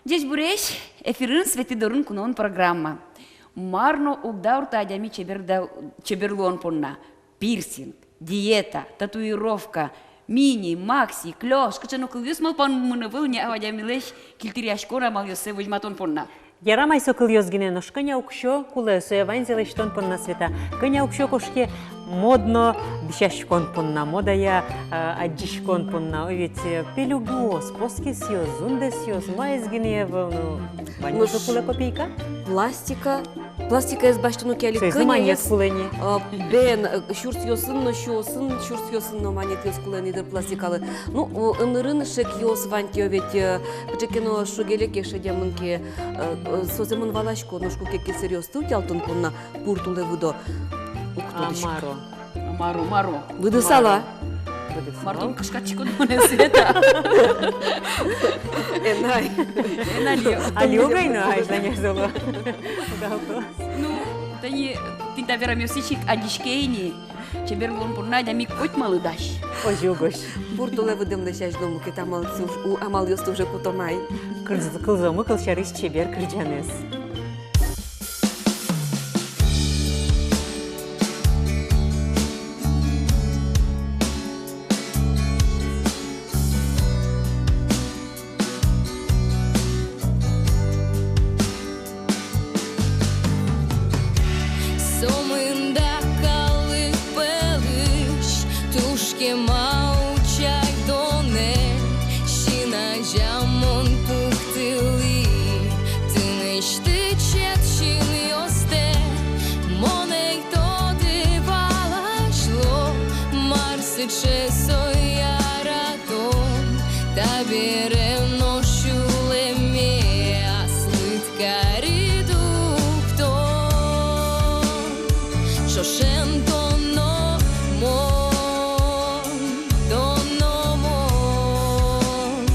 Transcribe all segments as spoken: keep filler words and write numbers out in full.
Ӟечбуресь! Эфирын «Светӥ дорын куноын» программа. Мар но уг даурты адями чебер да-, чебер луон понна. Пирсинг, диета, татуировка, мини, макси, клёш, кыӵе но кылъёс малпамын ӧвӧл ни адямилэсь кильтыръяськон амалъёссэ возьматон понна. Яра, мар со кылъёс гинэ, нош кӧня уксё кулэ сое ваньзэ лэсьтон понна, Света? Кӧня уксё кошке модно дӥсяськон понна, модая, а, адӟиськон понна? О, ведь, э, пелюгуос, поскесъёс, зундэсъёс, маиз гинэ ӧвӧл, ну, ваньмыз кулэ копейка. Пластика, пластикаез басьтоно ке али кӧня, манет кулэ ни. А, бен, э, сюрсъёсын но, сюосын, сюрсъёсын но манетъёс кулэ ни дыр пластикалы. Ну, о, ымнырын шекъёс вань ке, о, ведь, э, кыӵе ке но шуг-секыт ке шедемын ке, э, э, сое мон валасько, нош куке кесыръёсты утялтон понна пур тулэ выдо. Уг тодӥськы. А мар-о? А мар-о, мар-о? Выдысал-а? Мар-о? Выдысал. Мар тон кышкаськод монэ, Света? Эн ай. Эн ай. Али огай но азьланяз оло. Ну, тани, тӥни та верамъёсысь ик адӟиське ини: чебер луон понна адями котьмалы дась. Озьы угось. Пур тулэ выдэмлэсь азьло мукет амал-, амалъёсты уже кутом ай. Кылз-, кылзомы кылсярысь чебер кырӟанэз. Со мында калык пӧлысь туж кема утчай тонэ, син азямон пуктылӥ тынэсьтыд синъёстэ. Мон ӧй тоды валасьло, мар сыӵе со яратон, табере но сюлэмме аслыд карид уг тон. Ӵошен тон но мон, тон но мон.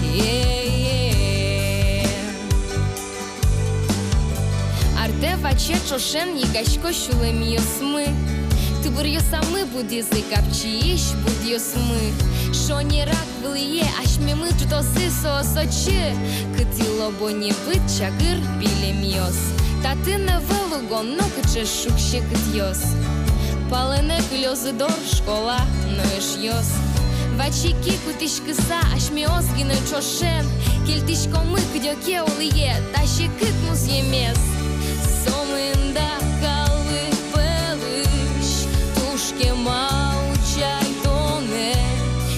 Е-е. Артэ ваче ӵошен йыгасько сюлэмъёсмы. Тыбыръёсамы будӥзы капчиесь будъёсмы. Шонерак вылӥе асьмемы ӝутозы соос отчы, кытӥ лобо небыт чагыр пилемъёс. Татын ӧвӧл уго нокыӵе шуг-секытъёс. Палэнэ кылёзы дор школа но эшъёс. Ваче ик кутӥськыса, асьмеос гинэ ӵошен кельтӥськомы кыдёке улӥе та секыт музъемез. Со мында калык пӧлысь туж кема утчай тонэ,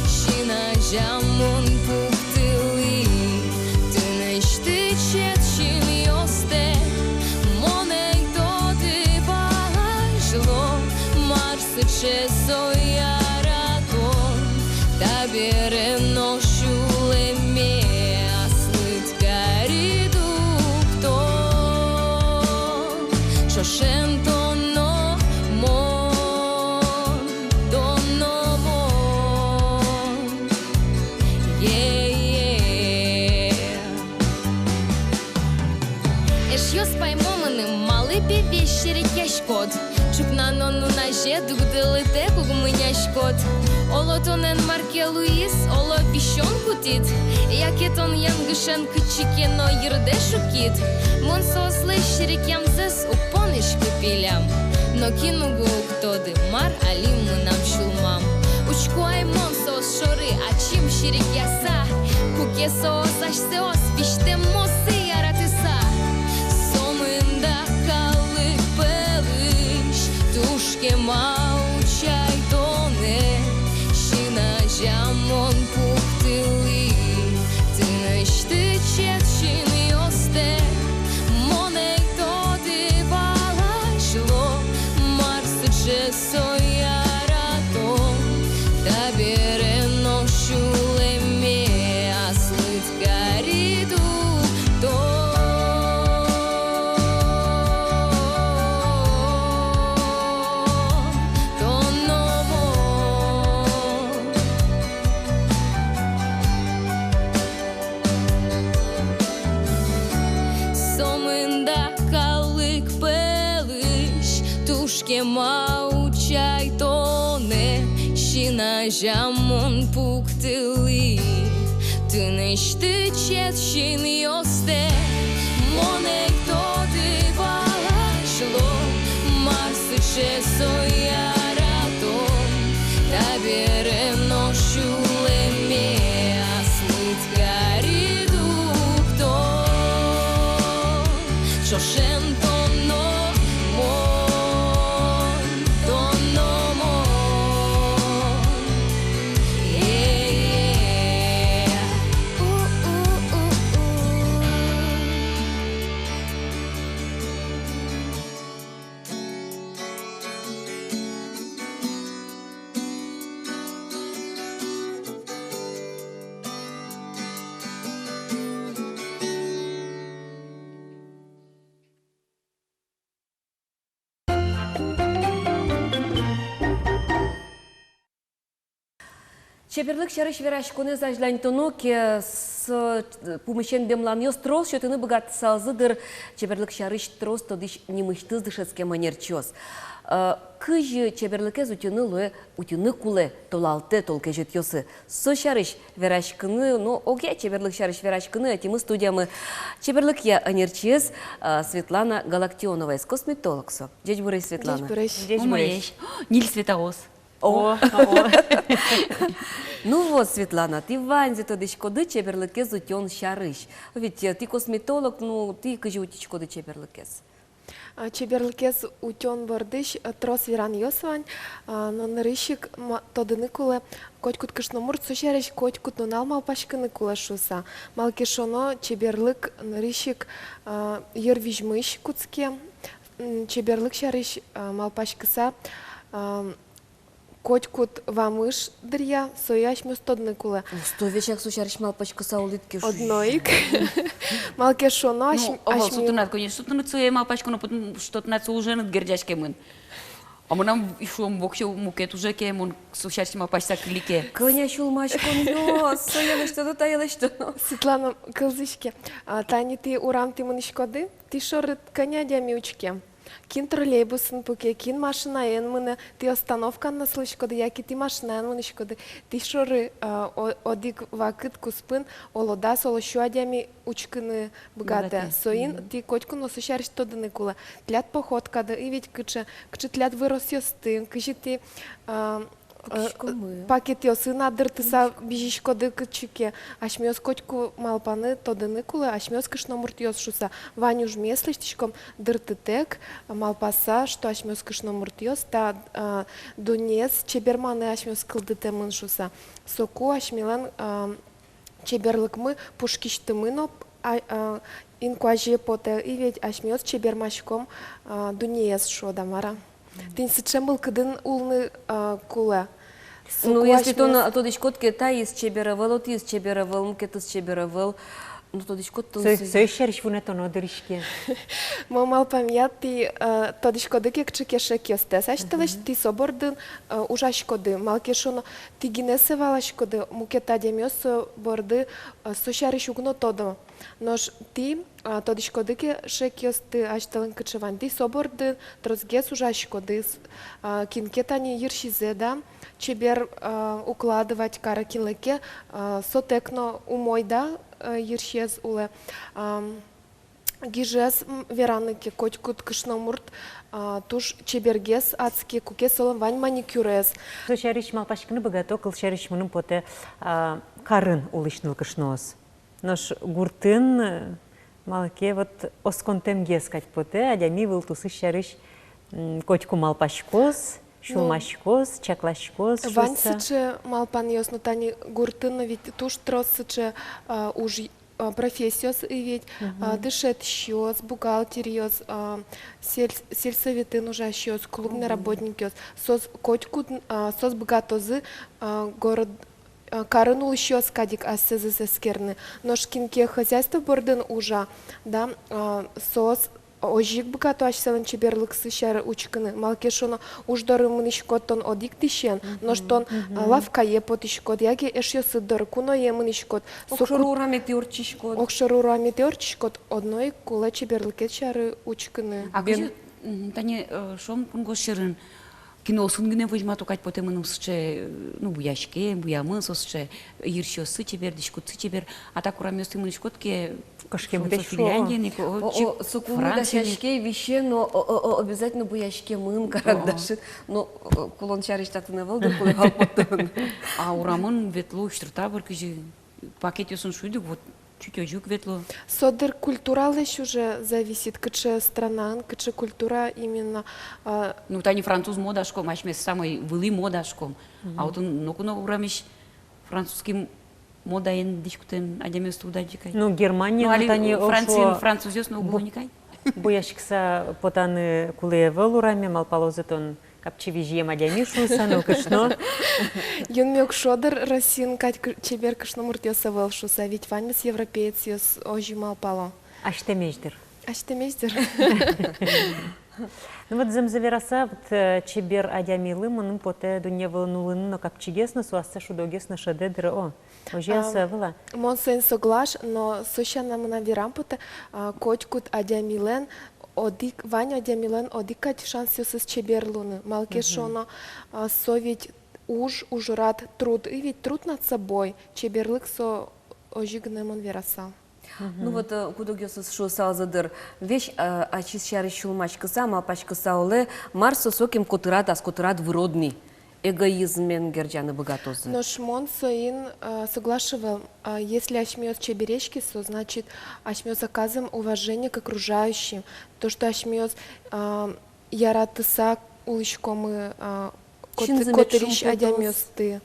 син азямон пуктылӥ тынэсьтыд синъёстэ. Мон ӧй тоды валасьло, мар сыӵе со яратон, табере но сюлэмме аслыд карид уг тон. Ӵошен тон но мон, тон но мон. Е-е. Эшъёс, паймо мыным, малы пе весь серекъяськод? Ӵукна но нуназе дугдылытэк уг мыняськод. Оло, тонэн мар ке луиз, оло, висён кутӥд, яке тон янгышен кытчы ке но йырдэ шукид. Мон соослэсь серекъямзэс уг поныськы пилям. Но кин уго уг тоды, мар али мынам сюлмам. Учко ай мон соос шоры ачим серекъяса, куке соос асьсэос визьтэммосы яратыса. Со мында калык пӧлысь туж кема утчай тонэ, син азямон пуктылӥ тынэсьтыд синъёстэ. Мон ӧй тоды валасьло, мар сыӵе со яратон, табере но сюлэмме аслыд карид уг тон. Тон но мон. Со мында калык пӧлысь туж кема утчай тонэ, син азямон пуктылӥ Кынэсьты чес синъёстэ, мон ӧй тоды валашло, мар сыӵе со яратон, табере но сюлэме аслыд карид уг тон. Ӵошен тон но мон, тон но мон. Чеберлык сярысь вераськонэз азьланьтоно ке, со пумысен дэмланъёс трос сётыны быгатысалзы дыр чеберлык сярысь трос тодӥсь нимысьтыз дышетскем ӧнерчиос. Э, кызьы чеберлыкез утьыны луэ, утьыны кулэ толалтэ толкезетъёсы? Со сярысь вераськыны, ну, огъя чеберлык сярысь вераськыны ӧтимы студиямы чеберлыкъя ӧнерчиез, э, Светлана Галактионоваез, косметолог со. Ӟечбуресь, Светлана. Ӟечбуресь. Ӟечбуресь. Умоесь. Ньыль Светаос. О, о. Ну вот, Светлана, тӥ ваньзэ тодӥськоды чеберлыкез утён сярысь. Ведь, э, тӥ косметолог, ну, тӥ кызьы утиськоды чеберлыкез? А, чеберлыкез утён бордысь, э, трос веранъёс вань, а, но нырысь ик ма-, тодыны кулэ, котькуд кышномурт со сярысь котькуд нунал малпаськыны кулэ шуыса. Малы ке шуоно, чеберлык нырысь ик, а, йырвизьмысь кутске, м, чеберлык сярысь, а, малпаськыса, а, котькуд вамыш дыръя сое асьмеос тодыны кулэ. Усто весяк со сярысь малпаськыса улӥд ке, шуисько. Одно ик. Малы ке шуоно, ну, асьм-, ого, асьме- со тынад, конечно, тынад сое малпаськоно, потому что тынад со уженыд герӟаськемын. А мынам, шуом, воксё мукет уже ке, мон со сярысь малпаськыса кылӥ ке. Кӧня сюлмаськонъёс, сое лэсьтоно, тае лэсьтоно. Светлана, кылзӥське. А, тани тӥ урамтӥ мынӥськоды, тӥ шоры кӧня адями учке. Кин троллейбусын пуке, кин машинаен мынэ, тӥ остановкаын но сылӥськоды, яке тӥ машинаен мынӥськоды, тӥ шоры, а, о-, одӥг вакыт куспын оло дас, оло сю адями учкыны быгатэ. Быгатэ. Соин, мгм, тӥ котьку но со сярысь тодыны кулэ. Тӥляд походкады, и ведь кыӵе, кыӵе тӥляд выросъёсты, кызьы тӥ, а, э, пакетъёсын дыртыса бызиськоды кытчы ке. Асьмеос котьку малпаны, тодыны кулэ, асьмеос кышномуртъёс шуыса. Вань ужмес лэсьтӥськом дыртытэк, малпаса, что асьмеос кышномуртъёс, та, а, дуннеез чеберманы асьмеос кылдытэмын шуыса. Соку асьмелэн, а, чеберлыкмы пушкысьтымы но, а, а, инкуазе потэ, и ведь асьмеос чебермаськом, а, дуннеез, шуод-а, мар-а. Тӥни сыӵе мылкыдын улыны, а, кулэ. Ну, соку если асьмеос тон тодӥськод ке, таиз чебер ӧвӧл, отӥз чебер ӧвӧл, мукетыз чебер ӧвӧл, ну, тодӥськод тон со-, сое. Со сярысь вунэтоно дыр иське. Мон малпамъя, тӥ, а, тодӥськоды ке кыӵе ке шекъёстэс асьтэлэсь, мгм, тӥ со бордын, а, ужаськоды. Малы ке шуоно, тӥ гинэ сое валаськоды, мукет адямиос со борды, а, со сярысь уг но тодо. Нош тӥ, а, тодӥськоды ке шекъёсты асьтэлэн кыӵе вань, тӥ со бордын тросгес ужаськоды, а, кин ке тани йырсизэ, да, чебер, а, укладывать каре, кинлы ке, а, сотэк но умой, да, а, йырсиез улэ. Ам, гижез, м, вераны ке, котькуд кышномурт, а, туж чебергес адске, куке солэн вань маникюрез. Со сярысь малпаськыны быгато, кыл сярысь мыным потэ, а, карын улӥсь нылкышноос. Нош гуртын, э, малы ке, вот, осконтэмгес кадь потэ, адями вылтусыз сярысь, м, котьку малпаськоз, ну, сюлмаськоз, чакласькоз, вань шуыса. Сыӵе малпанъёс, но тани гуртын но ведь туж трос сыӵе, а, уж, а, профессиос и ведь, а, мгм, дышетӥсьёс, бухгалтеръёс, а, сель-, сельсоветын ужасьёс, клубный, мгм, работникъёс. Соос котькуд, а, соос быгатозы, а, город, а, карын улӥсьёс кадь ик асьсэзэс эскерыны. Нош кин ке хозяйство бордын ужа, да, а, соос озьы ик быгато асьсэлэн чеберлыксы сярысь учкыны. Малы ке шуоно, уж доры мынӥськод тон одӥг дӥсен, мгм, нош тон, а, мгм, лавкае потӥськод, яке эшъёсыд доры, куное мынӥськод. Огшоры ураметӥ ортчиськод. Огшоры ураметӥ ортчиськод, одно ик кулэ чеберлыкед сярысь учкыны. А кызьы, мгм, тани, э, шуом, кунгож сьӧрын киноосын гинэ возьмато кадь потэ мыным сыӵе, ну, буяськем, буямын со сыӵе, йырсиоссы чебер, дӥськутсы чебер. А так урамъёстӥ мынӥськод ке, кышкем со, со тӥ шуо. Финляндиын ик, о, о, чик о, соку Франциын ик. Дасяське, висе но, о, о, о, обязательно буяськемын карандашен. О. Но, о, кулон сярысь татын ӧвӧл, да, кулэ вал поттон. А урамын ветло учыртабыр кызьы. Пакетъёсын шуиды, вот, чуть озьы ук ветло. Со дыр культуралэсь уже зависит, кыӵе странаын, кыӵе культура именно, а. Ну, тани француз мода шуиськом, асьмеос самой вылӥ мода шуиськом. Мгм. А отын ноку но урамысь французский модаен дӥськутэм адямиосты уд адӟы кадь. Ну, Германиын, ну, али тани Франциын ошо французъёс но уг луо ни кадь. Буяськыса потаны кулэ ӧвӧл ураме, малпалозы тон капчи визьыем адями шуыса, нылкышно. Юнме уг шуо дыр, Россиын кадь кы-, чебер кышномуртъёс ӧвӧл шуыса, ведь ваньмыз европеецъёс озьы малпало. Асьтэмесь дыр. Асьтэмесь дыр. Ну вот, зэмзэ вераса, вот, э, чебер адямилы, мыным потэ, дунне вылын улыны но капчигес но, со ассэ шудогес но шӧдэ дыр, о. Озьы-а со, ӧвӧл-а? Мон соин соглаш, но со сяна мынам верам потэ, а, котькуд адямилэн одӥг, вань адямилэн одӥг кадь шансъёсыз чебер луыны. Малы ке шуоно, а, со ведь уж, ужрад, труд, и ведь труд над собой, чеберлык со озьы гинэ мон верасал. Ну вот, э, куд-огъёсыз шуысалзы дыр, весь, э, ачиз сярысь сюлмаськыса, малпаськыса улэ, мар со сокем котырад, ас котырад вырод ни. Эгоизмен герӟаны быгатозы. Нош мон соин, э, соглаш ӧвӧл. А, если асьмеос чебереське, со значит, асьмеос оказываем уважение к окружающим. То, что асьмеос, а, яратыса улӥськомы, а, кот-, котырысь адямиосты.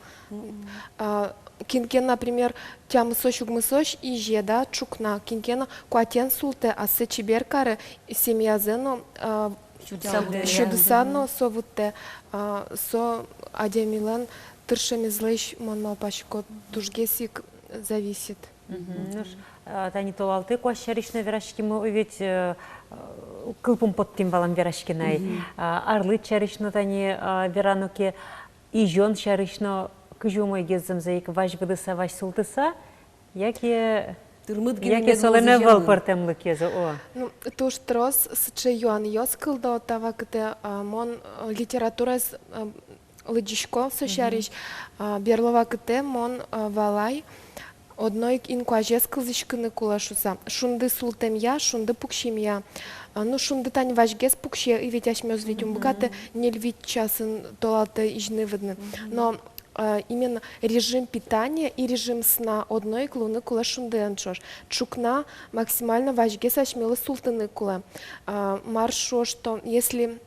А, кин ке, например, тямысозь, укмысозь изе, да, ӵукна, кин ке но куатен султэ, ассэ чебер каре, семьязэ но, а, сюдыса но со вуттэ, а, со адямилэн тыршемезлэсь, мон малпасько, тужгес ик зависит. Мгм. Нош, а, тани толалтэ куазь сярысь но вераськимы, ой, ведь, э, э, кылпум поттӥм вал ам вераськыны ай. Мгм. А, арлыд сярысь но тани, а, верано ке, изён сярысь но кызьы умойгес зэмзэ ик, вазь выдыса, вазь султыса, яке, тырмыт гинэ яке мед солэн ӧвӧл пӧртэмлыкез, о. Ну, туж трос сыӵе юанъёс кылдо та вакытэ, а, мон, э, литератураез, э, лыдӟисько со сярысь, а, берло вакытэ мон, а, валай, одно ик инкуазез кылзӥськыны кулэ шуыса. Шунды султэмъя, шунды пуксемъя. А, ну, шунды тани вазьгес пуксе, и ведь асьмеос ведь ум быгатэ ньыль-вить часын толалтэ изьыны выдыны. Но, а, именно режим питания и режим сна одно ик луыны кулэ шундыен ӵош. Ӵукна максимально вазьгес асьмелы султыны кулэ. А, мар шуо, что если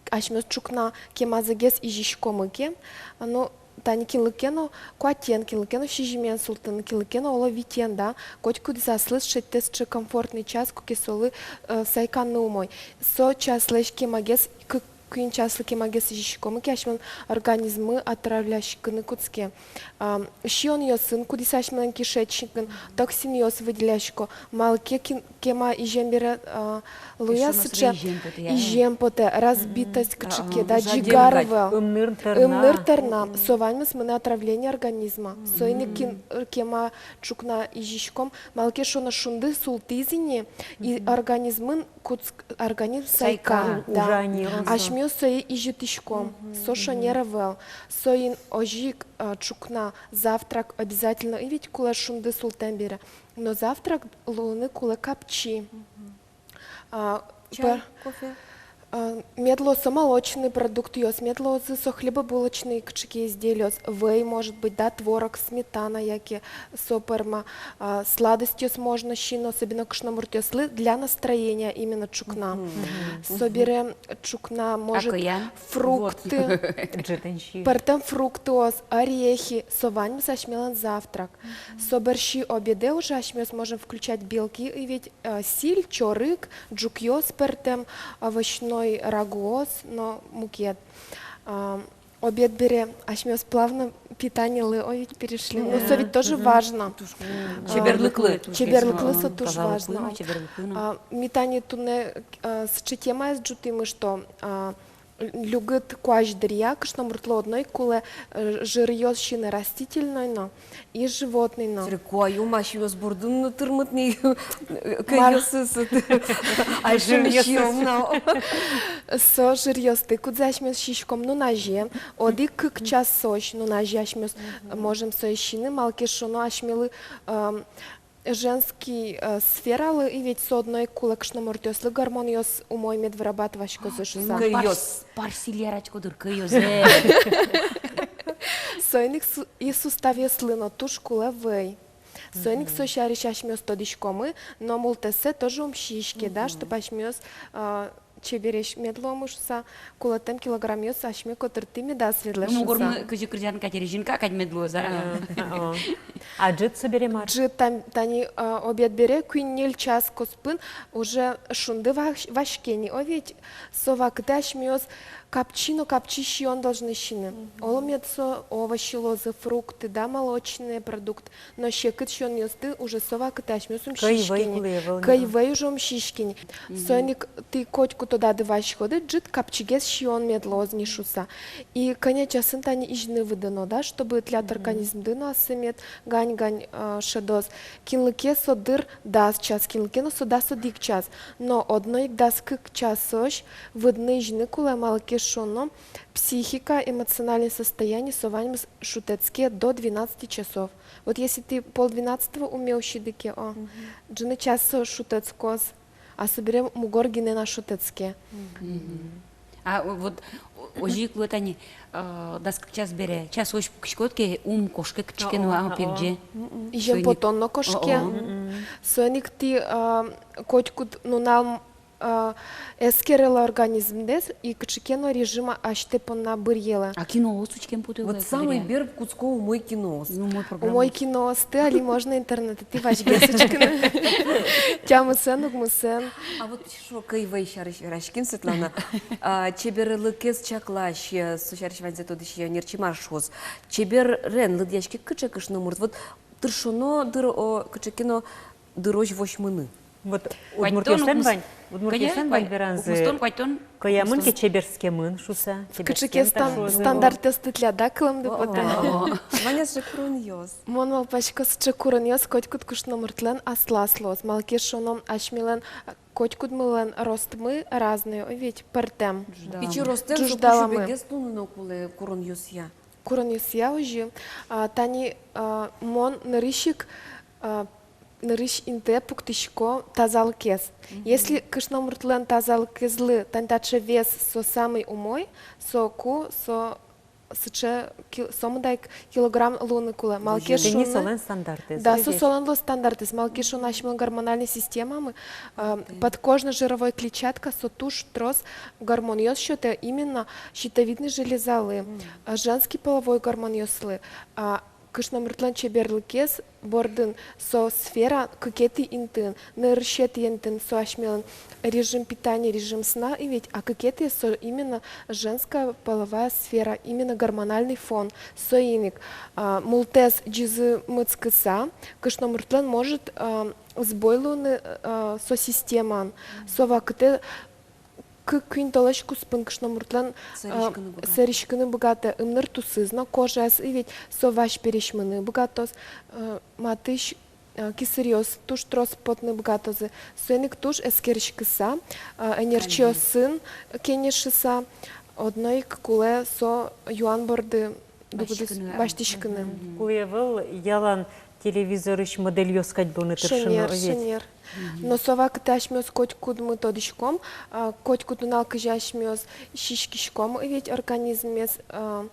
асьмеос ӵукна кемазэгес изиськомы ке, ну, тани кинлы ке но куатен, кинлы ке но сизьымен султыны, кинлы ке но, оло, витен, да, котькудӥз аслыз шедьтэ сыӵе комфортный час, куке солы, э, сайканы умой. Со часлэсь кемагес, кык-куинь часлы кемагес изиськомы ке, асьмелэн организммы отравляськыны кутске. А, сиёнъёсын, кудӥз асьмелэн кишечникын, токсинъёс выделясько. Малы ке кин-, кема изем бере, а, луэ сыӵе изем потэ, я, изем потэ, разбитость кыӵе ке, да, ӝигар ӧвӧл. Ымныр тырна. Ымныр тырна. Со ваньмыз мынэ отравление организма. Соин ик кин-, кема ӵукна изиськом, малы ке шуоно шунды султӥз ини, и организмын кутск-, организм сайка. Сайка. Да. Ужа ни, о, со. Асьмеос сое изьытӥськом. Со шонер ӧвӧл. Соин озьы ик, а, ӵукна завтрак обязательно ӧвӧл ведь кулэ шунды султэм бере. Но завтрак луыны кулэ капчи. А, чай, пе-, кофе? А, мед луозы молочный продуктъёс, мед луозы со хлебобулочный кыӵе ке изделиос, вӧй, может быть, да, творог, сметана яке со пӧрма. А, сладостьёс можно сиыны, особенно кышномуртъёслы, для настроения именно ӵукна. Собере ӵукна, может, фрукты, пӧртэм фруктыос, орехи, со ваньмыз асьмелэн завтрак. Собере обедэ уже асьмеос можем включать белки, и ведь, э, сӥль, чорыг, ӝукъёс пӧртэм, овощной рагуос но мукет. А, обед бере асьмеос плавно питаниелы, ой, ведь перешли. Ну, со ведь тоже важно. Чеберлыклы. Чеберлыклы со туж важно. А, ми тани туннэ, э, сыӵе темаез ӝутӥмы, что, а, Люгыт куазь дыръя кышномуртлы одно ик кулэ, э, жиръёс сиыны растительной но и животной но. Сыре куаё ма сиёс бордын но тырмыт ни, кӧйёсыз. А жиръёс сиём но. Со жиръёсты, кудзэ асьмеос сиськом нуназе, одӥг-кык часозь нуназе асьмеос можем сое сиыны, малы ке шуоно асьмелы, эм, женский, э, сфералы, и ведь со одно ик кулэ кышномуртъёслы гормонъёс умой мед вырабатываськозы шуса. Кӧйёс. Парс-, парсиль яратӥсько дыр, кӧйёс, э. Соин ик су-, и суставъёслы но туж кулэ вӧй. Соин ик со сярысь асьмеос тодӥськомы, но мултэссэ тоже ум сиське, да, чтоб асьмеос, а, чебересь мед луомы шуса, кулэтэм килограммъёс асьме котыртӥ медаз ветлэ шуса. Ну, мугормы кызьы кырӟан кадь, резинка кадь мед луоз, а? Э, о. А ӝыт собере мар? Ӝыт тан-, тани, а, обед бере куинь-ньыль час куспын уже шунды вась-, ваське ни, о ведь. Со вакытэ асьмеос капчи но капчи сиён должны сиыны. Оло мед со овощи луозы, фрукты, да, молочные продукты. Но секыт сиёнъёсты уже со вакытэ асьмеос ум сиське ни. Кӧй вӧй кулэ ӧвӧл ни. Кӧй вӧй уже ум сиське ни. Соин ик тӥ котьку тодады васькоды, ӝыт капчигес сиён мед луоз ни шуса. И кӧня часын тани изьыны выдоно, да, чтобы тӥляд организмды но ассэ мед гань-гань, а, шӧдоз. Кинлы ке со дыр дас час, кинлы ке но со дас одӥг час. Но одно ик дас-кык часозь выдыны изьыны кулэ, малы ке шуоно психика, эмоциональное состояние, со ваньмыз шутэтске до двенадцати часов. Вот если тӥ пол двенадцатого уме усиды ке, о, ӝыны час со шутэтскоз, а собере мугор гинэ на шутэтске. А вот озьы ик луэ тани, э, дас-кык час бере, часозь пукиськод ке, ум кошке кытчы ке но, а, пегӟе. Изьем потон но кошке. Соин ик тӥ, э, котькуд нунал, э, эскерелэ организмдэс и кыӵе ке но режим асьтэ понна быръелэ. А киноос учкем потэ. Вот самый берпуч кутско умой киноос. Ну, умой программаос. Умой киноосты али можно интернетэ тӥ вазьгес учкыны. Тямысэн, укмысэн. А вот шо кӧй вӧй сярысь вераським, Светлана. А, чеберлыкез чаклась, э, со сярысь ваньзэ тодӥсь ӧнерчи мар шуоз? Чеберен лыдъяське кыӵе кышномурт. Вот тыршоно дыр, о, кыӵе ке но дырозь возьмыны. Вот удмуртъёслэн вань, удмуртъёслэн вань веранзы: кӧямын ке, чеберскемын шуса. Кыӵе ке стан-, стандартъёсты тӥляд кылэмды потэ. Вань-а сыӵе куронъёс? Мон малпасько, сыӵе куронъёс котькуд кышномуртлэн аслаз луоз. Малы ке шуоно, асьмелэн, а, котькудмылэн ростмы разной, о ведь, пӧртэм. Пичи ростэн ӝуждаламы. Бегес луыны но кулэ куронъёсъя. Куронъёсъя озьы. А, тани, а, мон нырысь ик, а, нырысь интые пуктӥсько тазалыкез. Если кышномуртлэн тазалыкезлы тани таӵе вес, со самый умой, соку со сыӵе ки-, сомында ик килограмм луыны кулэ. Малы ке шуоно, солэн стандартэз. Да, со солэн луоз стандартэз. Малы ке шуоно, асьмелэн гормональной системамы, а, подкожно-жировой клетчатка, со туж трос гормонъёс сётэ именно щитовидной железалы, а, женский половой гормонъёслы. А, кышномуртлэн чеберлыкез бордын со сфера кыкетӥ интыын, нырысетӥ интыын со асьмелэн режим питания, режим сна, и ведь, а кыкетӥез со именно женская половая сфера, именно гормональный фон. Соин ик, а, мултэс ӟизы мыцкыса, кышномуртлэн может, а, сбой луыны, а, со системаын, со вакытэ кык-куинь толэзь куспын кышномуртлэн, э, сэрыськыны быгатэ. Сэрыськыны быгатэ ымныр тусыз но, кожаез, и ведь со вазь пересьмыны быгатоз, э, матысь, э, кисыръёс туж трос потыны быгатозы. Соин ик туж эскериськыса, э, ӧнерчиосын кенешыса, одно ик кулэ со юан борды дугдӥз басьтӥськыны. Басьтӥськыны. Мгм. Кулэ ӧвӧл ялан телевизорысь модельёс кадь луыны тыршыны, о ведь? Шонер, шонер. Мгм. Но со вакытэ асьмеос котькудмы тодӥськом, а, котькуд нунал кызьы асьмеос сиськиськом, о ведь, организммес, а,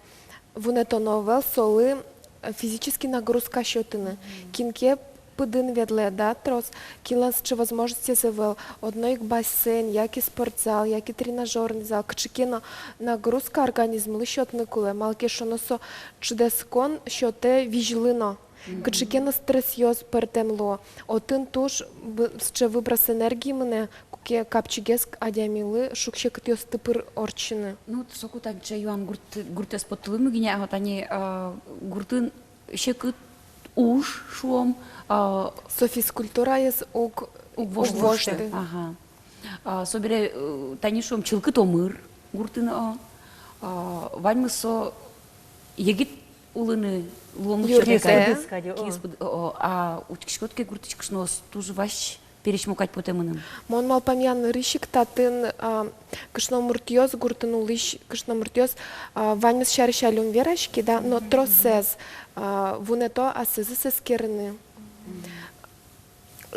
вунэтоно ӧвӧл солы, а, физический нагрузка сётыны. Мгм. Кин ке пыдын ветлэ, да, трос, кинлэн сыӵе возможностез ӧвӧл, одно ик бассейн, яке спортзал, яке тренажёрный зал, кыӵе ке но нагрузка организмлы сётыны кулэ, малы ке шуоно со ӵыдэскон сётэ визьлы но. Мгм. Кыӵе ке но стрессъёс пӧртэм луо. Отын туж бы-, сыӵе выброс энергии мынэ, куке капчигес адямилы шуг-секытъёсты пыр ортчыны. Ну, соку тани сыӵе юан гурт, гуртэз поттылӥмы гинэ, а вот тани, а, гуртын секыт уж, шуом, а, со физкультураез уг, уг вошты. Уг вошты. Ага. А, собере, э, тани, шуом, чылкыт омыр, гуртын, о, а, ваньмыз со егит улыны луонлык сётэ. Киыспыды, о, о, а учкиськод ке, гуртысь кышноос туж вазь пересьмо кадь потэ мыным. Мон малпамъя, нырысь ик татын, а, кышномуртъёс, гуртын улӥсь кышномуртъёс, а, ваньмыз сярысь али ум вераське, да, но тросэз, а, вунэто асьсэзэс эскерыны.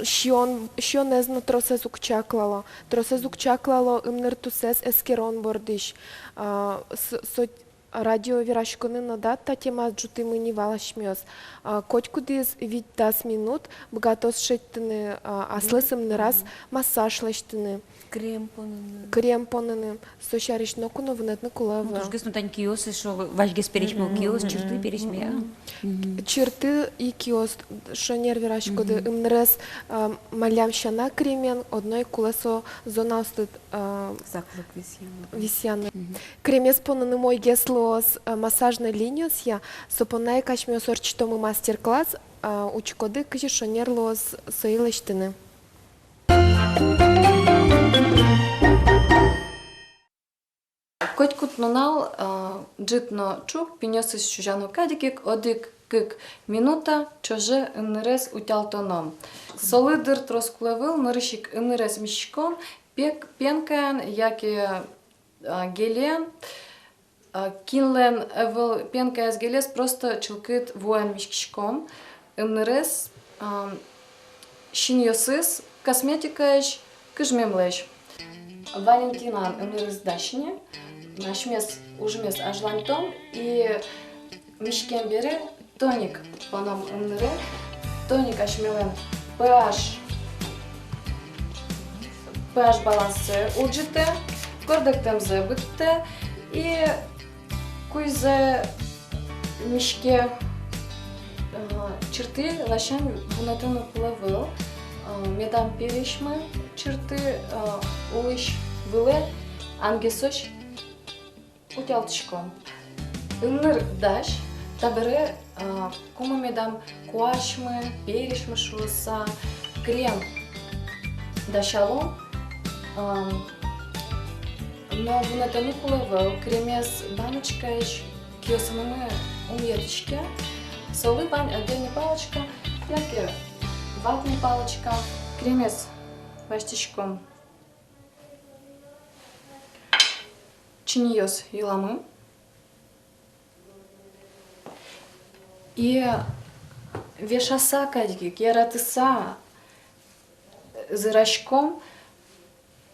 Сиён, сиёнэз но тросэз уг чаклало, тросэз уг чаклало ымныр тусэз эскерон бордысь. А, с-, со радио вераськонын но, да, та темаез ӝутӥмы ни вал асьмеос. А, котькудӥз вить-дас минут быгатоз шедьтыны, а, аслыз ымныраз массаж лэсьтыны. Крем поныны. Крем поныны. Со сярысь ноку но вунэтыны кулэ ӧвӧл. Ну, тужгес но тани киос, эшшо вазьгес пересьмо киос, чырты пересьме, а? Мгм. Чырты и киос, шонер вераськоды, ымнырез, а, малям сяна кремен, одно ик кулэ со зонаосты, а, саклык висъяны. Висъяны. Мгм. Кремез поныны умойгес луоз, а, массажной линиосъя, со понна ик асьмеос ортчытомы мастер-класс, а, учкоды, кызьы шонер луоз сое лэсьтыны. Котькуд нунал, а, ӝыт но ӵук пиньёсыз сузяно кадь ик одӥг-кык минута ӵоже ымнырез утялтоно. Солы дыр трос кулэ ӧвӧл, нырысь ик ымнырез миськон, пек-, пенкаен яке, а, гелен. А, кинлэн ӧвӧл пенкаез, гелез, просто чылкыт вуэн миськиськом ымнырез, а, синъёсыз косметикаысь кужмемлэсь. Валентинаын ымнырыз дась ини, асьмес ужмес азьланьтом и миськем бере тоник поном ымныре. Тоник асьмелэн pH, pH балансэ улӟытэ, кордыктэмзэ быдтэ и куизэ миське. Э, чырты ласянь вунэтыны кулэ ӧвӧл, э, медам пересьмы чырты, э, улысь вылэ ангесозь утялтӥськом. Ымныр дась, табере, а, кумы медам куасьмы, пересьмы шуыса, крем дасялом, а, но вунэтыны кулэ ӧвӧл, кремез баночкаысь киосынымы ум йӧтӥське, солы вань отдельной палочка, яке ватной палочка, кремез басьтӥськом чиньыос йыламы. И вешаса кадь ик, яратыса зыраськом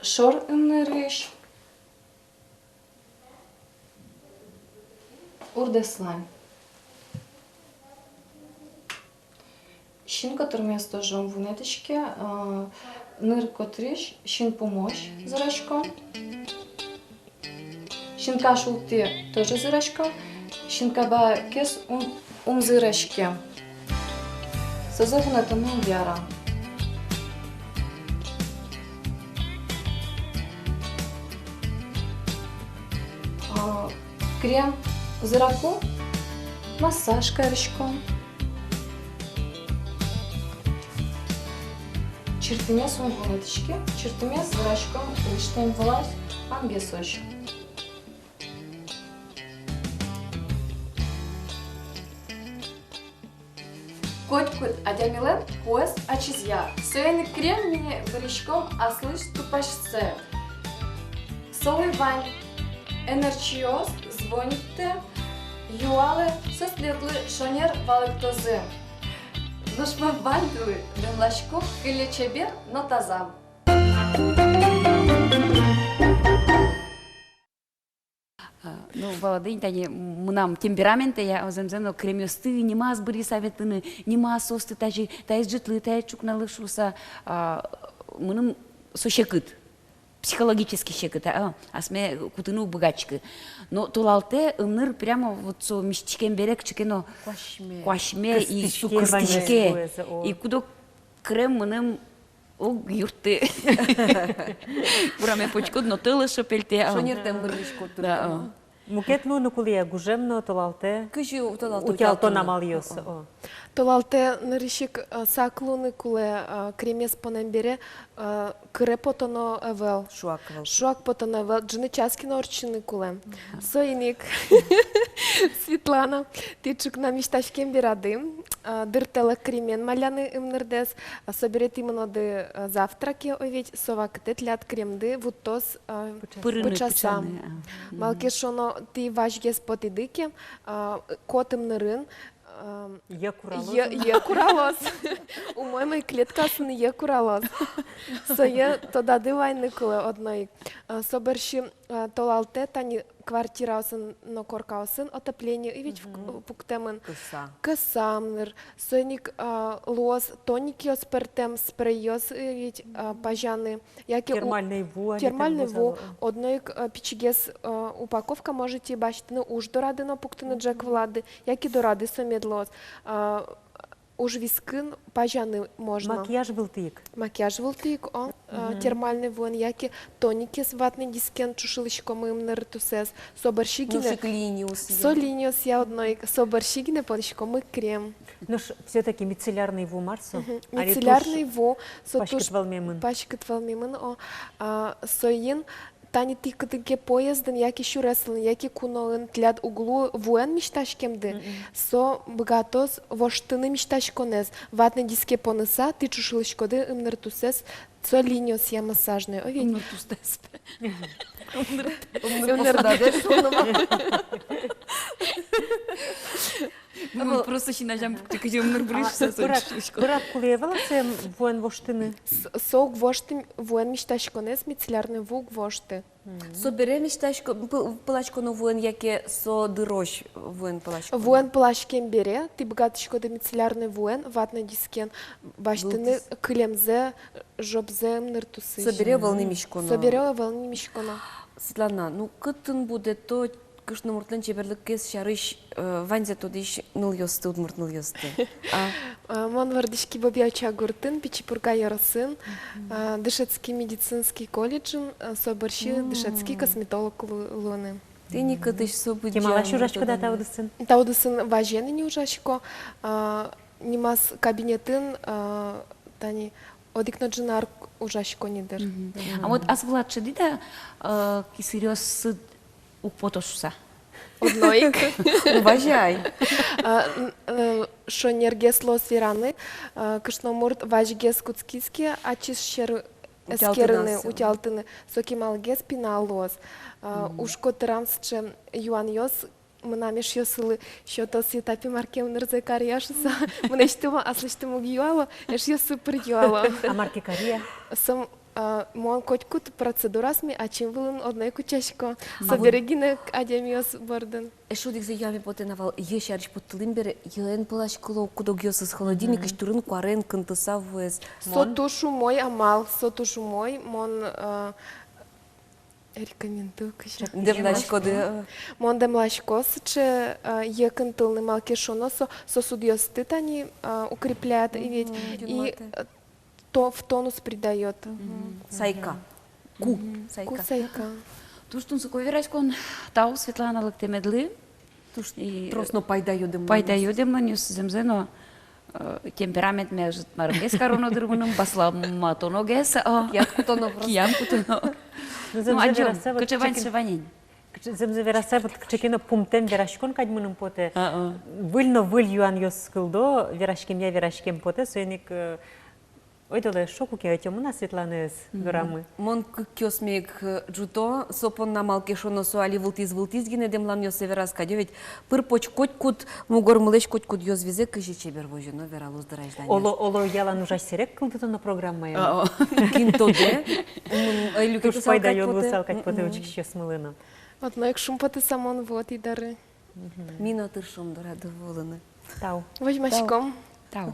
шор ымнырысь урдэслань. Син котырмес тоже ум вунэтӥське, а, ныр котырысь синпумозь зыраськом. Синкаш ултӥ тоже зыраськом. Синкабакез ум, ум зыраське. Созэ вунэтыны ум яра. А, крем зыраку, массаж кариськом. Чыртымес ум вунэтӥське, чыртымес зыраськом лэсьтэм вылазь ангесозь. Котькуд адямилэн куэз ачизъя, соин ик крем мине выриськом аслыз тупасьсэ. Солы вань ӧнерчиос, звониттэ, юалэ, соос тӥледлы шонер валэктозы. Нош мон ваньдылы дэмласько кылле чебер но таза. А, ну, валады ини, тани мынам темпераментэ, я, зэмзэ но кремъёсты нимаз быръыса ветлыны, нимаз соосты тазьы, таиз ӝытлы, таиз ӵукналы шуыса, а, мыным со секыт, психологически секыт, а, асме кутыны уг быгатӥськы. Но толалтэ ымныр прямо вот со миськиськем бере кыӵе ке но куасьме, куасьме и кыстӥське, со кыстӥське. И куд-ог крем мыным уг юртты. Ураме потӥськод но тӧлы шо пельтэ, а. Шонертэм быръиськод. Да, а. Мукет луыны кулэ-а гужем но толалтэ? Кызьы толалтэ утялтон утялтыны? Амалъёс. О. О. Толалтэ нырысь ик, э, сак луыны кулэ, э, кремез понэм бере, э, кыре потоно ӧвӧл. Шуак ӧвӧл. Шуак потоно ӧвӧл, ӝыны час ке но ортчыны кулэ. Мгм. Соин ик, Светлана, тӥ ӵукна мисьтаськем берады, э, дыртэлэ кремен маляны ымнырдэс, э, собере тӥ мыноды, э, завтраке, о ведь, со вакытэ тӥляд кремды вуттоз, э, пыӵаса. Пырыны, пыӵаса. Пыӵаны, а. Мгм. Малы ке шуоно, тӥ вазьгес потӥды ке, э, кот ымнырын, Ам, йӧ куралоз. Йӧ, йӧ куралоз. Умой-умой клеткаосын йӧ куралоз. Сое тодады вайыны кулэ одно ик. А, со бӧрсьы, а, толалтэ тани квартираосын но коркаосын отопление ӧвӧл ведь. Мгм. Пуктэмын. Кыса. Кыса ымныр. Соин ик, а, луоз тоникъёс пӧртэм, спрейёс ӧвӧл ведь, а, пазяны. Яке у-, термальной ву, али термальной ву, одно ик, э, пичигес, э, упаковка можете басьтыны, уж дорады но пуктыны ӝӧк вылады, яке дорады со мед луоз. А, уж вискын пазяны можно. Макияж вылтӥ ик. Макияж вылтӥ ик, о, э, мгм, термальной вуэн, яке тоникез ватной дискен ӵушылӥськомы ымныр тусэз. Со бӧрсьы гинэ. Нош ик линиосъя. Со линиосъя одно ик, со бӧрсьы гинэ понӥськомы крем. Нош всё-таки мицеллярной ву мар со? Мгм. Али мицеллярной ву, со туж паськыт вӧлмемын. Паськыт вӧлмемын, о, а, соин тани тӥ кытын ке поездын, яке сюресвылын, яке куноын тӥляд уг луы вуэн мисьтаськемды, мгм, со быгатоз воштыны мисьтаськонэз. Ватной диске поныса, тӥ ӵушылӥськоды ымныр тусэз, со линиосъя массажной, о ведь. Ымныр тусэз. Ымныр, ымныр посудадэс, шуом но. Мон просто син азям пукты, кызьы ымныр бырысь, а, со пырак, пырак кулэ ӧвӧл-а сое вуэн воштыны? С-, со уг вошты вуэн мисьтаськонэз, мицеллярной ву уг вошты. Мгм. Собере мисьтасько-, пы-, пыласьконо вуэн яке со дырозь вуэн пыласьконо? Вуэн пыласькем бере, тӥ быгатӥськоды мицеллярной вуэн, ватной дискен басьтыны кылемзэ, жопзэ ымныр тусысь. Собере ӧвӧл нимиськоно. Собере ӧвӧл нимиськоно. Светлана, ну кытын будэто кышномуртлэн чеберлыкез сярысь, э, ваньзэ тодӥсь нылъёсты, удмурт нылъёсты? А? А, мон вордӥськи Бобья-Уча гуртын, Пичи Пурга ёросын, мгм, а, дышетски медицинский колледжын, а, со бӧрсьы, мгм, дышетски косметолог лу-, луыны. Тӥни кытысь со быдӟа. Кемалась ужаськоды та удысын? Та удысын вазен ини ужасько, а, нимаз кабинетын, а, тани одӥг но ӝыны ар ужасько ни дыр. Мгм. А вот ас вылад шӧдӥд-а, э, кисыриосыд уг пото шуса? Одно ик. Ну, вазяй. А, н-, э, шонергес луоз вераны, э, кышномурт вазьгес кутскиз ке ачиз сьӧры эскерыны, утялтыны, утялтыны, со кемалгес пинал луоз. А, мгм, уж котырам сыӵе юанъёс мынам эшъёсылы сётоз: Светлана, мар ке ымнырзэ каре-а шуса. Мынэсьтым, аслэсьтым уг юало, эшъёсы пыр юало. А мар ке каре-а? Со, а, мон котькуд процедураосме ачим вылын одно ик утчасько. А собере вот гинэ адямиос бордын. Эшшо одӥгзэ юаме потэ на вал, йӧ сярысь поттылӥм бере, йӧэн пыласькыло куд-огъёсыз холодильникысь, мгм, турын-куарен кынтыса вуэз. Со туж умой амал, со туж умой, мон, а, рекомендую кызьы. Дэмласькоды. Мон дэмласько сыӵе, а, йӧ кынтылыны, малы ке шуоно, со сосудъёсты тани, а, укрепляет, и ведь, мгм, и, а, то-, в тонус придаёт. Мгм. Сайка. Ку. Мгм. Сайка. Ку сайка. Туж тунсыко вераськон. Тау, Светлана, лыктэмедлы. Туж и трос но пайдаё дэмланъёс. Пайдаё дэмланъёс, зэмзэ но, э, темпераментме ӧжыт марымгес кароно дыр мыным, басламатоногес, а. Киян кутоно просто. Киян кутоно. Ну, зэмзэ адӟом, вераса, вот кыӵе вань, кыӵе вань ини. Кыӵе, зэмзэ вераса, вот кыӵе ке но пумтэм вераськон кадь мыным потэ. А, а. Выль но выль юанъёс кылдо, вераськемъя вераськем потэ, соин ик, э, ойдолэ шуо ке, ӧтёмы на Светланаез дорамы. Мгм. Мон кыкъёсме ик, э, ӝуто, со понна, малы ке шуоно, со али вылтӥз-вылтӥз гинэ дэмланъёссэ вераз кадь, о ведь, пыр-поч котькуд, мугормылэсь котькуд ёзвизэ кызьы чебер возёно, вералоз дыр азьланяз. Оло, оло, ялан ужась сэрег кылдытоно программае. А, о. Кин тодэ. М, э, люкетысал кадь потэ. Туж пайдаё луысал кадь потэ, м-м, учкисьёсмылы но. Вот, но ик шумпотыса мон вуо тӥ доры. Мгм. Ми но тыршом дорады вуылыны. Тау. Возьмаськом. Тау.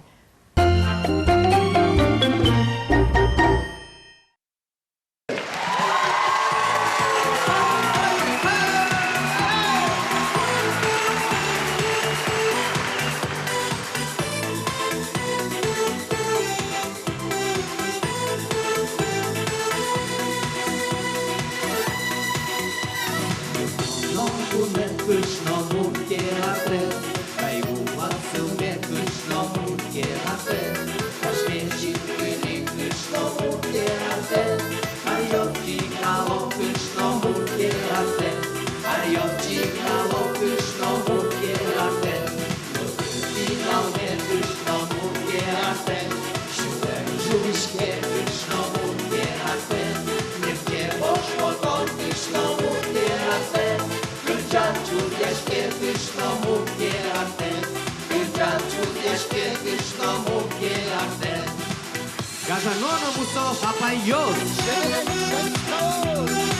Гажано но мусо апайёс.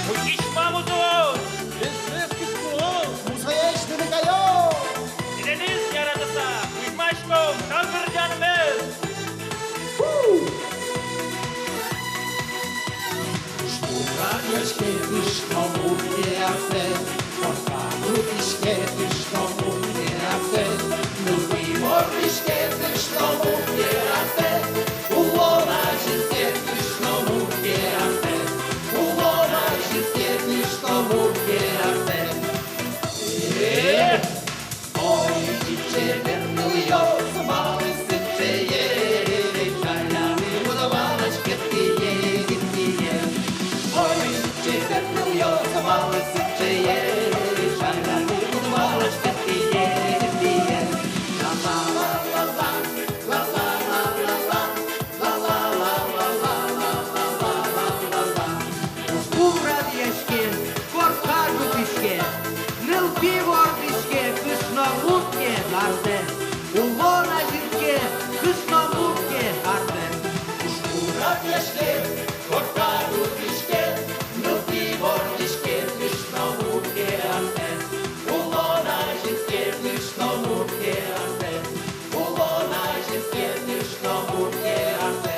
Учкись ма, музыос! Мусоесь тыныд кайо! Тӥледыз яратыса, кузьмаськом шаҥгырдянмес! Шкура пияське кышномурт ке артэ, корка кутӥське кышномурт ке артэ, нылпи вордӥське кышномурт ке артэ, улон азинтэ кышномурт ке артэ, улон азинтэ кышномурт ке артэ. Э! Шкура пияське, корка кутӥське, нылпи вордӥське кышномурт ке артэ, улон азинтэ кышномурт ке артэ. Шкура пияське, корка кутӥське, нылпи вордӥське кышномурт ке артэ, улон азинтэ кышномурт ке артэ, улон азинтэ кышномурт ке артэ.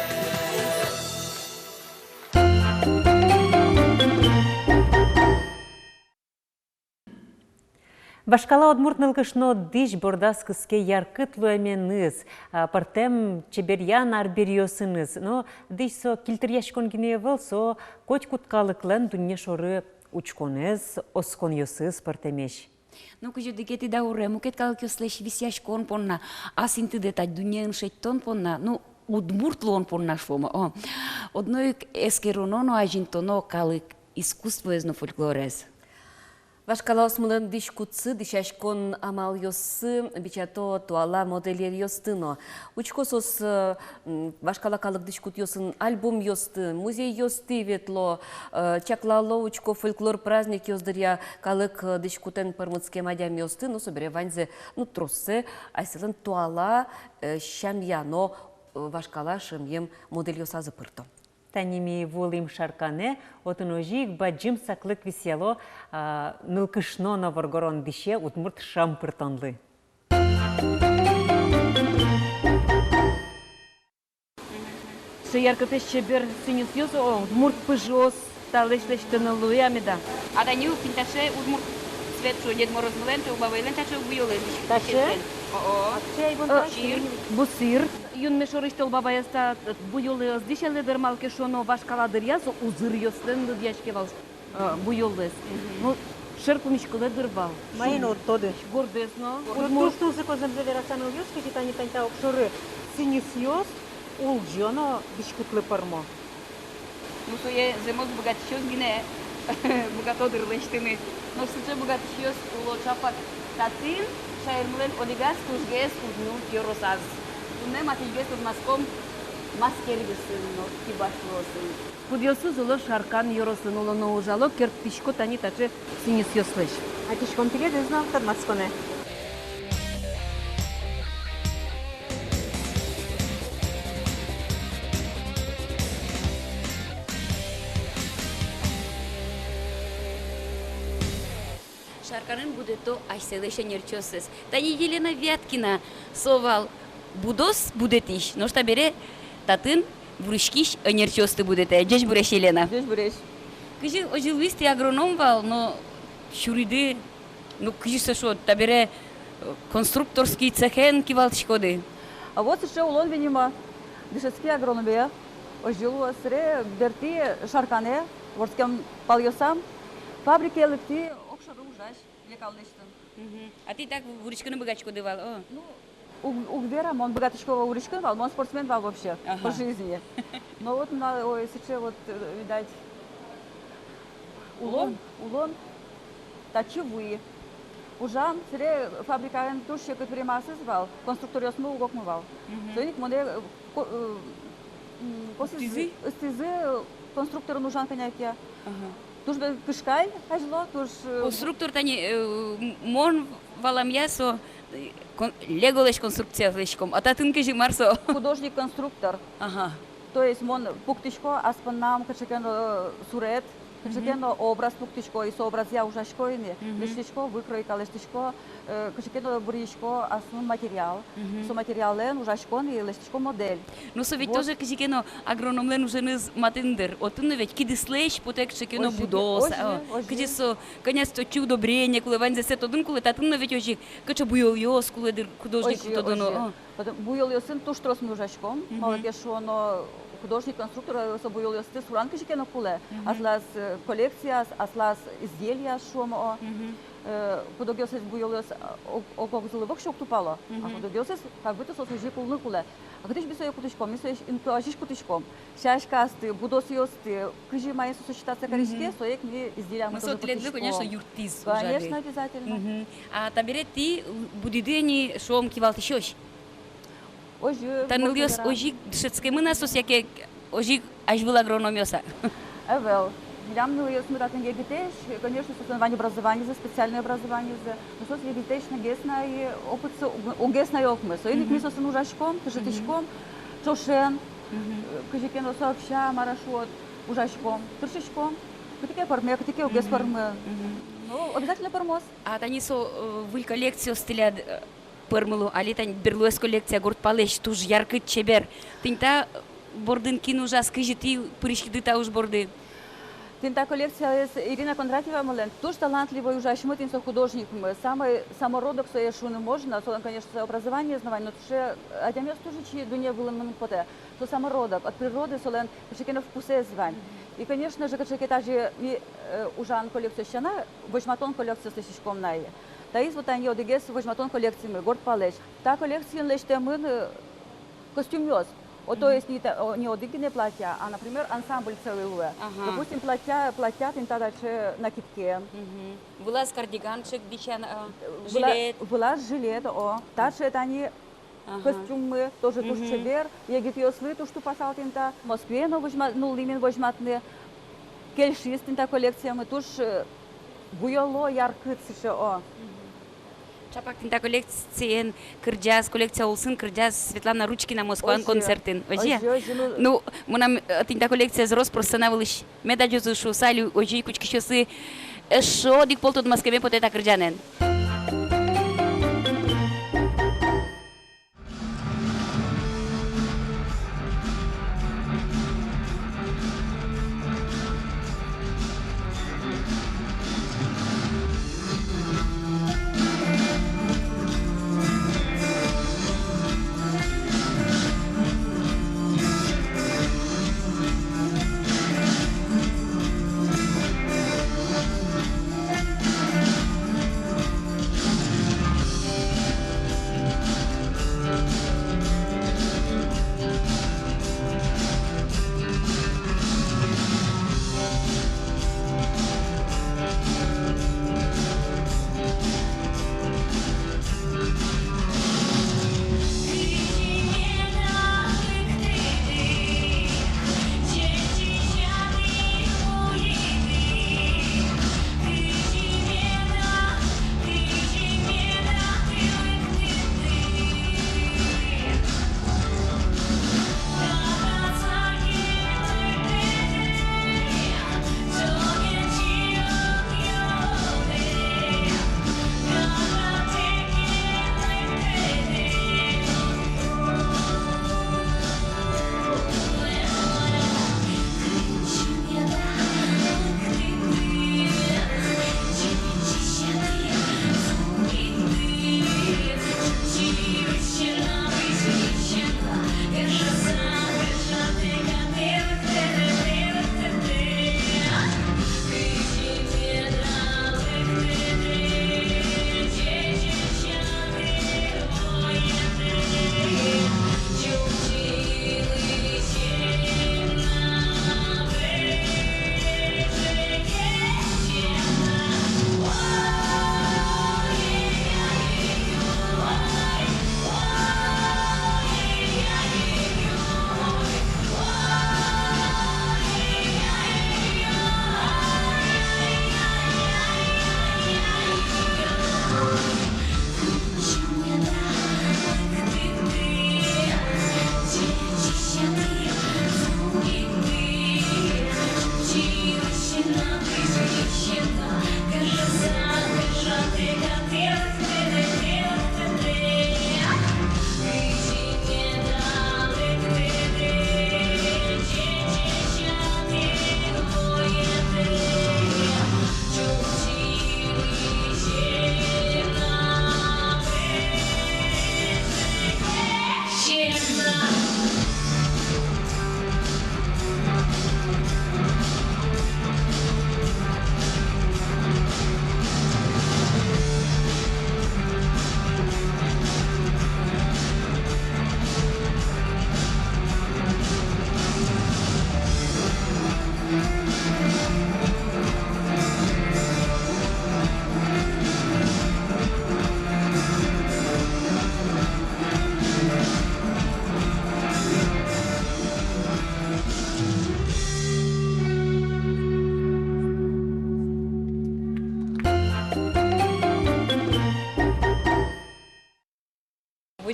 Вашкала удмурт нылкышно дӥсь бордаз кыске яркыт луэменыз, а, пӧртэм чеберъян арбериосыныз. Но дӥсь со кильтыръяськон гинэ ӧвӧл, со котькуд калыклэн дунне шоры учконэз, осконъёсыз пӧртэмесь. Ну, кызьы одӥгетӥ дауре мукет калыкъёслэсь висъяськон понна, ас интыдэ та дуннеын шедьтон понна, ну, удмурт луон понна, шуом, о. Одно ик эскероно но, азинтоно калык искусствоез но, фольклорез. Вашкалаосмылэн дӥськутсы, дӥсяськон амалъёссы бичато туала модельеръёсты но. Учко соос, э, м, вашкала калык дӥськутъёсын альбомъёсты, музейёсты ветло, э, чаклало, учко фольклор праздникъёс дыръя калык, э, дӥськутэн пӧрмытскем адямиосты, ну, собере ваньзэ, ну, троссэ асьсэлэн туала, э, сямъяно, э, вашкала шӧмъем модельёсазы пырто. Тани ми вуылӥм Шарканэ, отын озьы ик бадӟым саклык висъяло, а, нылкышно но воргорон дӥсе удмурт шӧм пыртонлы. Сыӵе яркытэсь чебер сӥньысъёс, о, удмурт пыжъёс, талэсь лэсьтыны луэ-а меда? А тани укин таӵе удмурт цвет, шуо, Дед Морозмылэн, Тол Бабайлэн таӵе буёлэз. Таӵе? О-о. А таӵе ай вон, э, таӵе чир. Бусыр. Юнме шорысь Тол Бабаез та, э, буёлэз ӧз дӥсялэ дыр, малы ке шуоно, вашкала дыръяз узыръёслэн лыдъяське вал, э, буёлэз. Мгм. Ну, шер пумиськылэ дыр вал. Маин уд тоды. Гордэс но. Уд туж тунсыко зэмзэ вераса, нылъёс, кызьы тани тань та огшоры сӥньысъёс улӟо но дӥськутлы пӧрмо. Ну, сое зэмос быгатӥсьёс гинэ быгато дыр лэсьтыны. Нош сыӵе быгатӥсьёс уло ӵапак татын, шаермылэн одӥгаз тужгес удмурт ёросаз. Туннэ матысьгес тодматском маскеръёсын но кибашлыосын. Кудъёсыз уло Шаркан ёросын, уло но ужало, керттӥсько тани таӵе сӥньысъёслэсь. Ӧтиськом тӥледыз но тодматсконэ. Шарканын будэто асьсэлэсь ӧнерчиоссэс. Тани Елена Вяткина, со вал будос будэтӥсь, нош табере татын вуриськись ӧнерчиосты будэтэ. Ӟечбуресь, Елена. Ӟечбуресь. Кызьы озьы луиз, тӥ агроном вал, но сюриды, ну, кызьы со шуод, табере, э, конструкторский цехен кивалтӥськоды? А вот сыӵе улон, видимо, дышетски агрономия. Озьы луоз, сэре бертӥ Шарканэ, вордскем палъёсам, фабрикае лыктӥ, огшоры ужась, лекал лэсьтон. Мгм. А тӥ так вуриськыны быгатӥськоды вал, о? Ну, уг, уг вера, мон быгатӥсько вуриськыны вал, мон спортсмен вал вообще, ага, по жизни. Но вот на, ой, сыӵе вот, э, видать, улон, улон, улон татчы вуи. Ужам, сэре фабрикаын туж секыт времяосыз вал, конструкторъёсмы уг окмы вал. Мгм. Соин ик монэ, э, ко-, э, м, косӥзы, ыстӥзы, ыстӥзы конструкторын ужан кӧня ке. Ага. Туж бен кышкай азьло, туж, э, конструктор тани, э, м-, мон валамъя со, э, кон-, леголэсь конструкция лэсьтӥськом, а татын кызьы, мар со? Художник-конструктор. Ага. То есть мон пуктӥсько ас поннам кыӵе ке но, э, сурет, кыӵе ке но образ пуктӥсько, и со образъя ужасько ини, лэсьтӥсько выкройка, лэсьтӥсько, э, кыӵе ке но быръисько аслым материал. Со материалэн ужасько ини, лэсьтӥсько модель. Ну, со ведь тоже кыӵе ке но агрономлэн уженыз матын дыр. Отын но ведь кидыслэсь потэ кыӵе ке но будос, кызьы со, конечно, отчы удобрение кулэ, ваньзэ сое тодыны кулэ, татын но ведь озьы кыӵе буёлъёс кулэ дыр художниклы тодоно. Потом буёлъёсын туж трос ми ужаськом, малы ке шуоно, художник-конструктор, э, со буёлъёсты суран кызьы ке но кулэ. Аслаз, э, коллекцияз, аслаз изделияз шуом, о. Э, куд-огъёсыз буёлъёс, э, ог-, ог-огзылы воксё уг тупало, а куд-огъёсыз как будто соос озьы кулыны кулэ. А кытысь ми сое кутӥськом, ми сое интыязьысь кутӥськом. Сяськаосты, будосъёсты, кызьы маин со сочетаться кариське, сое ик ми изделиямы тоже кутӥськом. Ну, со тӥледлы, конечно, юрттӥз ужады. Конечно, обязательно. А табере тӥ будӥды ини, шуом, кивалтӥсьёс. Озьы. Та нылъёс озьы дышетскемын-а соос, яке озьы азьвыл агрономъёс-а? Ӧвӧл. Милям нылъёсмы татын егитэсь, конечно, соослэн вань образованизы, специальной образованизы. Но соос егитэсь но гес на и опытсы уг-, угес на и окмы. Соин ик ми соосын ужаськом, дышетӥськом, ӵошен, э, кызьы ке но сообща, мар-а шуод, ужаськом, тыршиськом. Кытӥ ке пӧрме, кытӥ ке угес пӧрмы. Ну, обязательно пӧрмоз. А тани со, э, выль коллекциос тӥляд, э, пӧрмыло, али тани берлоез коллекция, горд палэзь, туж яркыт, чебер. Тӥни та бордын кин ужаз, кызьы тӥ пыриськиды та уж борды? Тӥни та коллекциез Ирина Кондратьевамылэн, туж талантливой ужасьмы, тӥни со художникмы, самой самородок сое шуыны можно, солэн, конечно, со образованиез но вань, но туж, э, адямиос туж ичи дунне вылын мыныны потэ. Со самородок, от природы солэн кыӵе ке но вкусэз вань. И, конечно же, кыӵе ке тазьы ми, э, ужан коллекциос сяна, возьматон коллекциос лэсьтӥськом на ини. Таиз вот тани одӥгез возьматон коллекциямы, горд палэзь. Та коллекциын лэсьтэмын, э, костюмъёс. О, то есть не та-, о, не одӥг гинэ платья, а, например, ансамбль целый луэ. Ага. Допустим, платья, платья тӥни та таӵе накидке. Вылаз кардиган кыӵе ке дӥсян, а, выла-, жилет. Вылаз жилет, о. Таӵе тани костюммы тоже туж чебер, егитъёслы туж тупасал тӥни та. Москвае но возьма-, нуллӥм ини возьматыны, кельшиз тӥни та коллекциямы, туж, э, буёло, яркыт сыӵе, о. Чапак тӥни та коллекциен кырӟаз, коллекция улсын кырӟаз Светлана Ручкина Москваын концертын. Озьы-а? Озьы, озьы, ну. Ну, мынам, э, тӥни та коллекциез рос-прос сцена вылысь мед адӟозы шуыса, али озьы ик учкисьёслы эшшо одӥг пол тодматскеме потэ та кырӟанэн.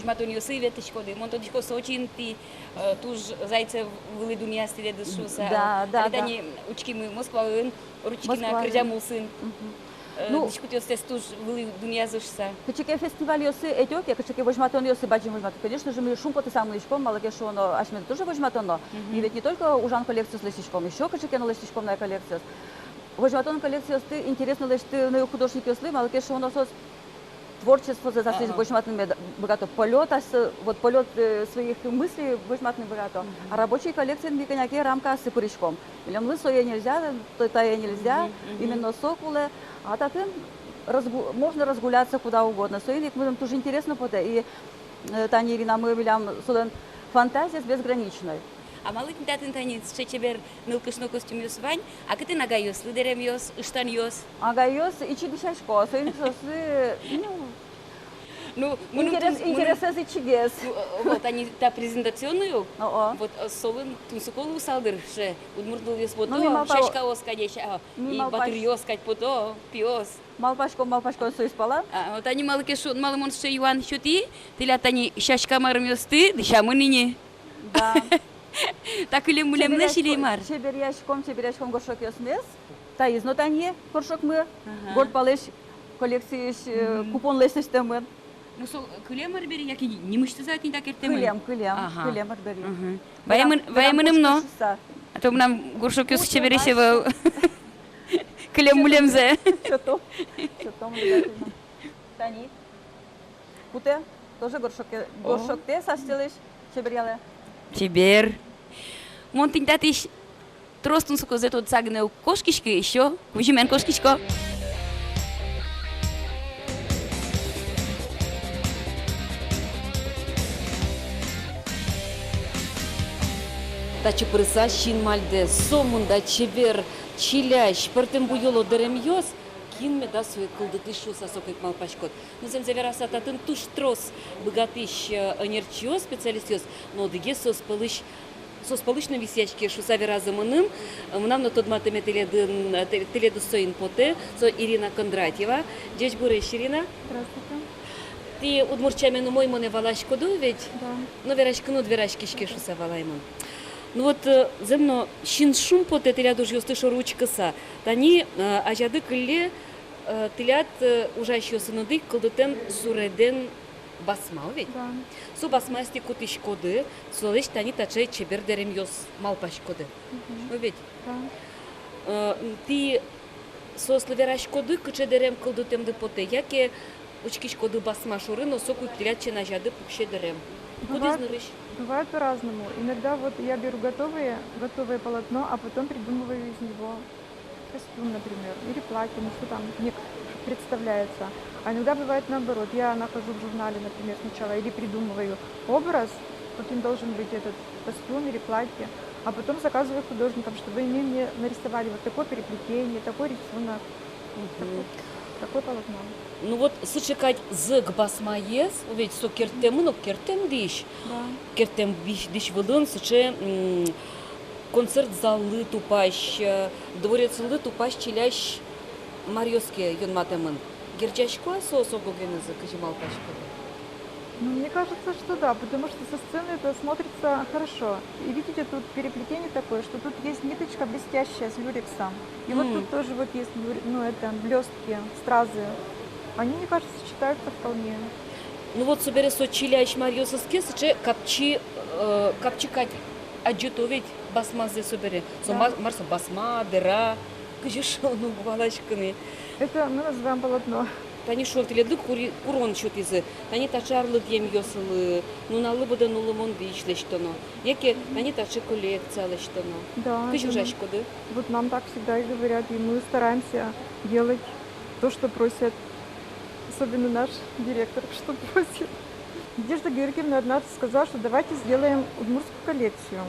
Возьматонъёсы ветлӥськоды. Мон тодӥсько, Сочиын тӥ, э, туж Зайцев вылӥ дунъяз тӥледыз шуыса. Да, да, да. Али тани учкимы Москваын, Ручкина, Москваын. Кырӟан улсын. Мгм. Э, ну, дӥськутъёстэс туж вылӥ дунъязы шуыса. Кыӵе ке фестивальёсы ӧтё ке, кыӵе ке возьматонъёсы, бадӟым возьматон, конечно же, ми шумпотыса мынӥськом, малы ке шуоно асьмеды тоже возьматоно. Мгм. И ведь не только ужан коллекциос лэсьтӥськом, ещё кыӵе ке но лэсьтӥськом на коллекциос. Возьматон коллекциосты интересно лэсьтыны художникъёслы, малы ке шуоно соос творчествозэс аслэсьтыз возьматыны мед-, быгато, полёт ас-, вот полёт, э, своих мыслей возьматыны быгато. Мгм. А рабочий коллекциен ми кӧня ке рамкаосы пыриськом. Милемлы сое нельзя, то-, тае нельзя, мгм, мгм, именно со кулэ. А татын разгу-, можно разгуляться куда угодно. Соин ик мыным туж интересно потэ. И, э, тани, Ирина, мы, милям солэн фантазиез безграничной. А малы тӥни татын тани сыӵе чебер нылкышно костюмъёс вань, а кытын агайёслы дэремъёс, ыштанъёс? Агайёс ичи дӥсясько, соин ик соослы, ну, ну, мыным интерес, тунс-, мыным интересэз ичигес. Ну, э, вот, тани та презентационной ук. О-о. Вот, э, солэн тунсыко луысал дыр, сыӵе удмурт нылъёс пото, ну, ми малпа-, сяськаос кадь, а, ми и малпа-, батыръёс кадь пото, пиос. Малпаськом, малпаськом соос пала. А, вот тани малы ке шуо, малы мон сыӵе юан сётӥ, тӥляд тани сяська марымъёсты дӥсямын ини. Да. Та кылеммылэмлэсь или мар? Чеберъяськом, чеберъяськом горшокъёсмес. Таиз но тани горшокмы. Ага. Горд палэсь коллекциысь, э, мгм, купон лэсьтэмын. Ну, со кылем арбери яке нимысьтыз-а тӥни та керттэмын? Кылем, кылем, ага, кылем арбери. Мгм. Ваемын, ваемын но. А то мынам горшокъёс чебересь ӧвӧл. Кылем мулемзэ. Сётом. Сётом обязательно. Тани. Кутэ, тоже горшокэ, о, горшоктэс асьтэлэсь чеберъялэ. Чебер. Мон тӥни татысь трос тунсыкозэ тодыса гинэ уг кошкиськы, ещё кузьымен кошкисько. Татчы пырыса синмальдэ, сомында чебер, чилясь, пӧртэм буёло дэремъёс. Кин меда сое кылдытӥз шуыса соку ик малпаськод. Ну, зэмзэ вераса, татын туж трос быгатӥсь, э, ӧнерчиос, специалистъёс, но одӥгез соос пӧлысь, соос пӧлысь но висъяське шуыса веразы мыным. Э, мынам но тодматэме тӥледын, э, тӥ-, тӥледыз соин потэ, со Ирина Кондратьева. Ӟечбуресь, Ирина. Здравствуйте. Тӥ удмурт сямен умой монэ валаськоды ведь? Да. Но вераськыны уд вераськиське шуыса валай мон. Ну вот, э, зэм но син шумпотэ тӥляд ужъёсты шоры учкыса. Тани, э, азяды кылле, э, тӥляд, э, ужасьёсыныды ик кылдытэм суредэн басма, о ведь? Да. Со басмаез тӥ кутӥськоды, солэсь тани таӵе чебер дэремъёс малпаськоды. Мгм. О ведь? Да. Э, тӥ соослы вераськоды, кыӵе дэрем кылдытэмды потэ, яке учкиськоды басма шоры но, соку ик тӥляд син азяды пуксе дэрем? Кудӥз нырысь? Бывает, бывает по-разному. Иногда вот я беру готовые, готовое полотно, а потом придумываю из него костюм, например, или платье, ну, что там мне представляется. А иногда бывает наоборот. Я нахожу в журнале, например, сначала или придумываю образ, каким должен быть этот костюм или платье, а потом заказываю художникам, чтобы они мне нарисовали вот такое переплетение, такой рисунок, мгм, такой, такое полотно. Ну вот сыӵе кадь зӧк басмаез, ведь со керттэмын, но керттэмдӥсь. Да. Керттэмдӥсь, дӥсь вылын сыӵе, м, концерт заллы тупась, э, дворецлы тупась чилясь маръёс ке юнматэмын. Герӟасько-а соос ог-огенызы, кызьы малпаськоды? Ну, мне кажется, что да, потому что со сцены это смотрится хорошо. И видите, тут переплетение такое, что тут есть ниточка блестящая с люрексом. И вот, м, тут тоже вот есть люр-, ну, это, блёстки, стразы. Они, мне кажется, сочетаются вполне. Ну вот, собере со чилясь маръёсыз ке сыӵе капчи, э, капчи кадь адӟыто ведь басмазэ собере. Со, да, ма-, мар со, басма, дэра, кызьы шуоно, уг валаськы ни. Это мы называем полотно. Тани шуом, тӥледлы кури-, курон сётӥзы. Тани таӵе арлыдъемъёслы, нуналлы быдэ нуллымон визь лэсьтоно. Яке тани таӵе коллекция лэсьтоно. Да, кызьы ужаськоды? Вот нам так всегда и говорят, и мы стараемся делать то, что просят. Особенно наш директор, что просит. Надежда Георгиевна однажды сказала, что давайте сделаем удмуртскую коллекцию.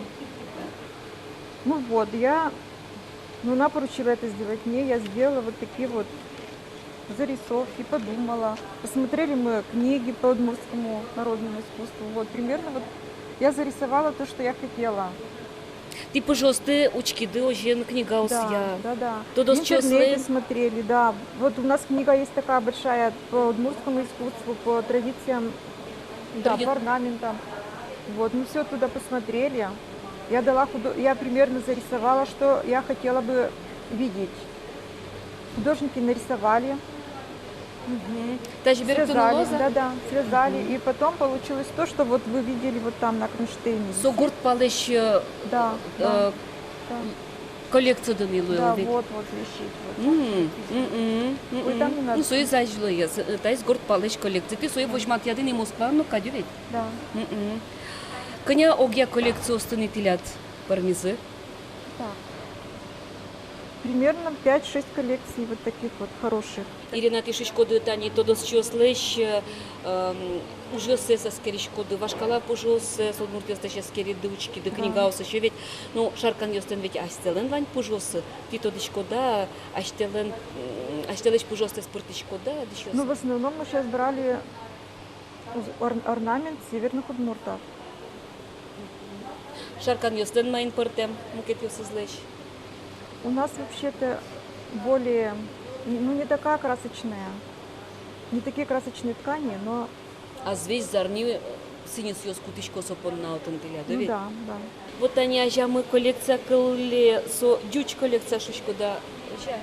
Ну вот, я, ну, она поручила это сделать мне, я сделала вот такие вот зарисовки, подумала. Посмотрели мы книги по удмуртскому народному искусству. Вот, примерно вот я зарисовала то, что я хотела. Тӥ пыжъёсты учкиды озьыен книгаосъя? Да, да, да. Тодосчиослэн? В интернете смотрели, да. Вот у нас книга есть такая большая по удмуртскому искусству, по традициям Да, по орнаментам. Вот, мы все туда посмотрели. Я дала худо-, я примерно зарисовала, что я хотела бы видеть. Художники нарисовали. Мгм. Тазьы берыктоно луоз-а? Да, да, связали. И потом получилось то, что вот вы видели вот там на кронштейне. Со гурт палэсь, э, да, э, да, да, коллекциды ни луэ. Да, ведь вот, вот висит. Вот. М, м, м, м. Ой, там у нас. Ну, соиз азьло, э, таиз гурт палэсь коллекцитӥ, сое возьматъяды ни Москваын но кадь ведь. Да. М-м. Кӧня огъя коллекциосты ни тӥляд пӧрмизы? Так. Примерно пять-шесть коллекций вот таких вот хороших. Ирина, тӥ шуиськоды, тани тодосчиослэсь, э, эм, ужъёссэс эскериськоды, вашкала пужыоссэс удмуртъёслэсь эскериды, учкиды, да, книгаоссэс ведь. Ну, шарканъёслэн ведь асьсэлэн вань пужыоссы. Тӥ тодӥськоды-а асьтэлэн, м, асьтэлэсь пужыоссэс, пыртӥськоды-а дӥсьёссэс? Ну, в основном мы сейчас брали Ор-, орнамент северных удмуртов. Шарканъёслэн маин пӧртэм мукетъёсызлэсь? У нас вообще-то более, ну, не такая красочная, не такие красочные ткани, но... А весь зарни, э, сӥньысъёс кутӥсько со понна отын тӥляд, да ведь? Ну да, да. Вот тани азямы коллекция кылле, со ӟуч коллекция шуиськоды-а, озьы-а?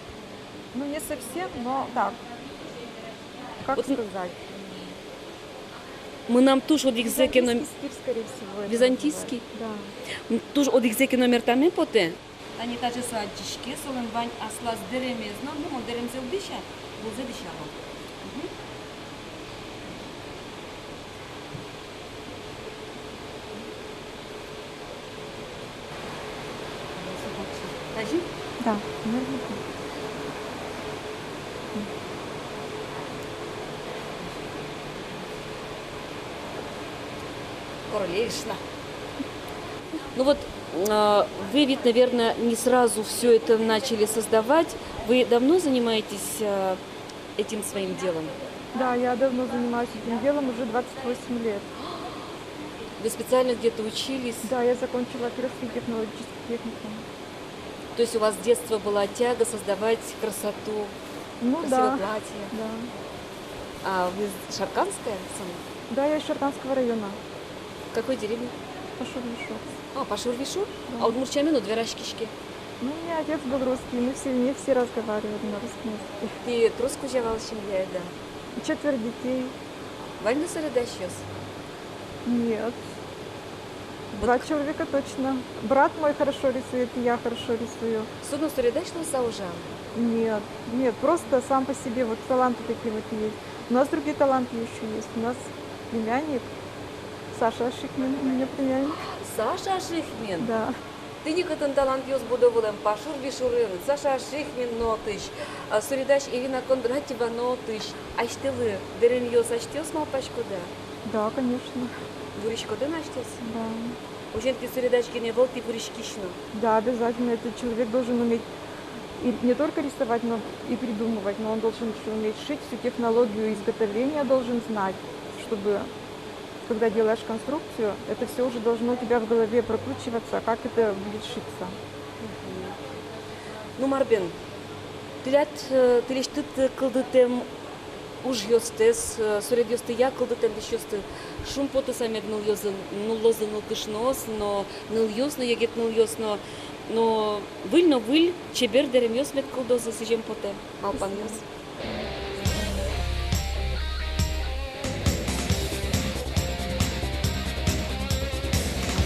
Ну, не совсем, но так. Как вот сказать? Мынам туж одӥгзэ ке но... Византийский стиль, скорее всего, это называется. Византийский? Да. М, туж одӥгзэ ке но мертаме потэ. Тани таӵе со адӟиське, солэн вань аслаз дэремез но, ну, мон дэремзэ уг дӥся, вылзэ дӥсяло. Мгм. Тазьы? Да. Королевишна. Ну вот, а, вы ведь, наверное, не сразу всё это начали создавать. Вы давно занимаетесь, а, этим своим делом? Да, я давно занимаюсь этим делом, уже двадцать восемь лет. Вы специально где-то учились? Да, я закончила Кировский технологический техникум. То есть у вас с детства была тяга создавать красоту, ну, красивое платье? Да, да. А вы из Шарканская сама? Да, я из Шарканского района. Какой деревни? Пашур-Вишур. А, Пашур-Вишур? Да. А удмурт сямен уд вераськиське? Ну, у меня отец был русский, мы в семье все разговаривали на русском языке. Тӥ трос кузя вал семьяеды-а? Четверо детей. Вань-а суредасьёс? Нет. Вот. Два человека точно. Брат мой хорошо рисует, и я хорошо рисую. Со но суредась луыса ужа-а? Нет, нет, просто сам по себе вот таланты такие вот есть. У нас другие таланты ещё есть. У нас племянник Саша Ашихмин, у меня племянник. Саша Ашихмин? Да. Тӥни кытын талантъёс будо вылэм: Пашур-Вишурын Саша Ашихмин но отысь, а, суредась Ирина Кондратьева но отысь. Асьтэлы дэремъёс асьтэос малпаськоды-а? Да, конечно. Вуриськоды на асьтэос? Да. Озьыен, тӥ суредась гинэ ӧвӧл, тӥ вуриськись но. Да, обязательно. Этот человек должен уметь и не только рисовать, но и придумывать, но он должен ещё уметь шить, всю технологию изготовления должен знать, чтобы, когда делаешь конструкцию, это всё уже должно у тебя в голове прокручиваться, как это будет шиться. Мгм. Ну, мар бен, тӥляд, э, тӥлесьтыд кылдытэм ужъёстэс, э, суредъёстыя кылдытэм дӥсьёсты шумпотыса мед нуллозы, нуллозы нылкышноос но, нылъёс но, егит нылъёс но, но выль но выль чебер дэремъёс мед кылдозы, сӥзем потэ малпанъёс.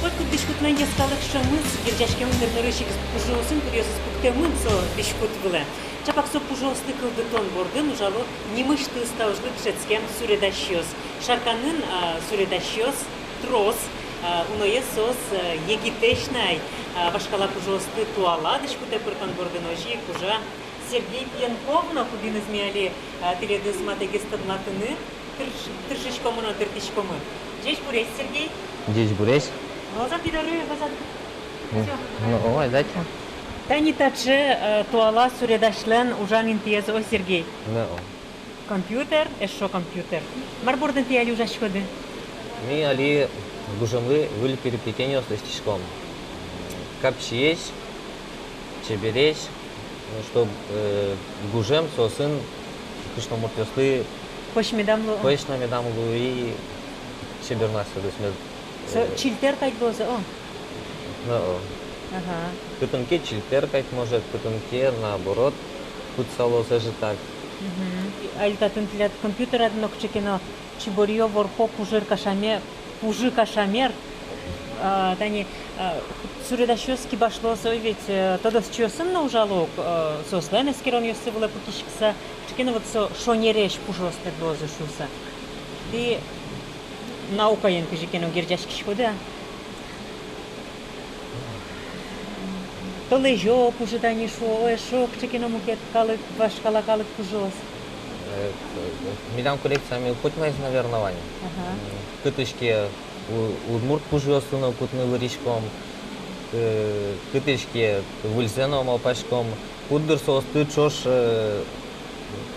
Котькуд дӥськутлэн йӧскалык шӧмыз герӟаськемын дыр нырысь ик пужыосын, кудъёсыз пуктэмын со дӥськут вылэ. Чапак со пужыосты кылдытон бордын ужало нимысьтыз та ужлы дышетскем суредасьёс. Шарканын, а, суредасьёс трос, а, уноез соос, а, егитэсь на ай, а, вашкала пужыосты туала дӥськутэ пыртон бордын озьы ик ужа Сергей Пьянков но, кудӥныз ми али, а, тӥледыз матэгес тодматыны тырш-, тыршиськомы но тыртӥськомы. Ӟечбуресь, Сергей. Ӟечбуресь. Луоз-а тӥ доры, луоз-а? М, всё. Ну, ой, дайте. Тани таӵе, э, туала суредасьлэн ужан интыез, ой, Сергей. Ну, ой. Компьютер, эшшо компьютер. Мар бордын тӥ али ужаськоды? Ми али гужемлы выль переплетениос лэсьтӥськом. Капчиесь, чебересь, чтоб, э, гужем соосын кышномуртъёслы пӧсь медам луы. Пӧсь но медам луы и чебернасьёсыз мед... Со, э, чильтэр кадь луоз, о? Ну, о. Ага. Кытын ке чильтэр кадь, может, кытын ке, наоборот, кутсалоз ӧжытак. Мгм. Али татын тӥляд компьютерад но кыӵе ке но чиборъё, ворпо, пужыр кашамер, пужы кашамер. А, тани, а, суредасьёс кибашло сое ведь, э, тодосчиосын но ужало ук, э, соослэн эскеронъёссы вылэ пыкиськыса, кыӵе ке но вот со шонересь пужыос мед луозы шуыса. Тӥ наукаен кызьы ке но герӟаськиськоды-а? Толэзё пужы тани шуо, эшшо кыӵе ке но мукет калык, вашкала калык пужыос. Э, э, милям коллекциямы котьмаез, наверно, вань. Ага. М, кытысь ке у-, удмурт пужыосты но кутыны выриськом, э, кытысь ке выльзэ но малпаськом, куддыр соосты ӵош, э,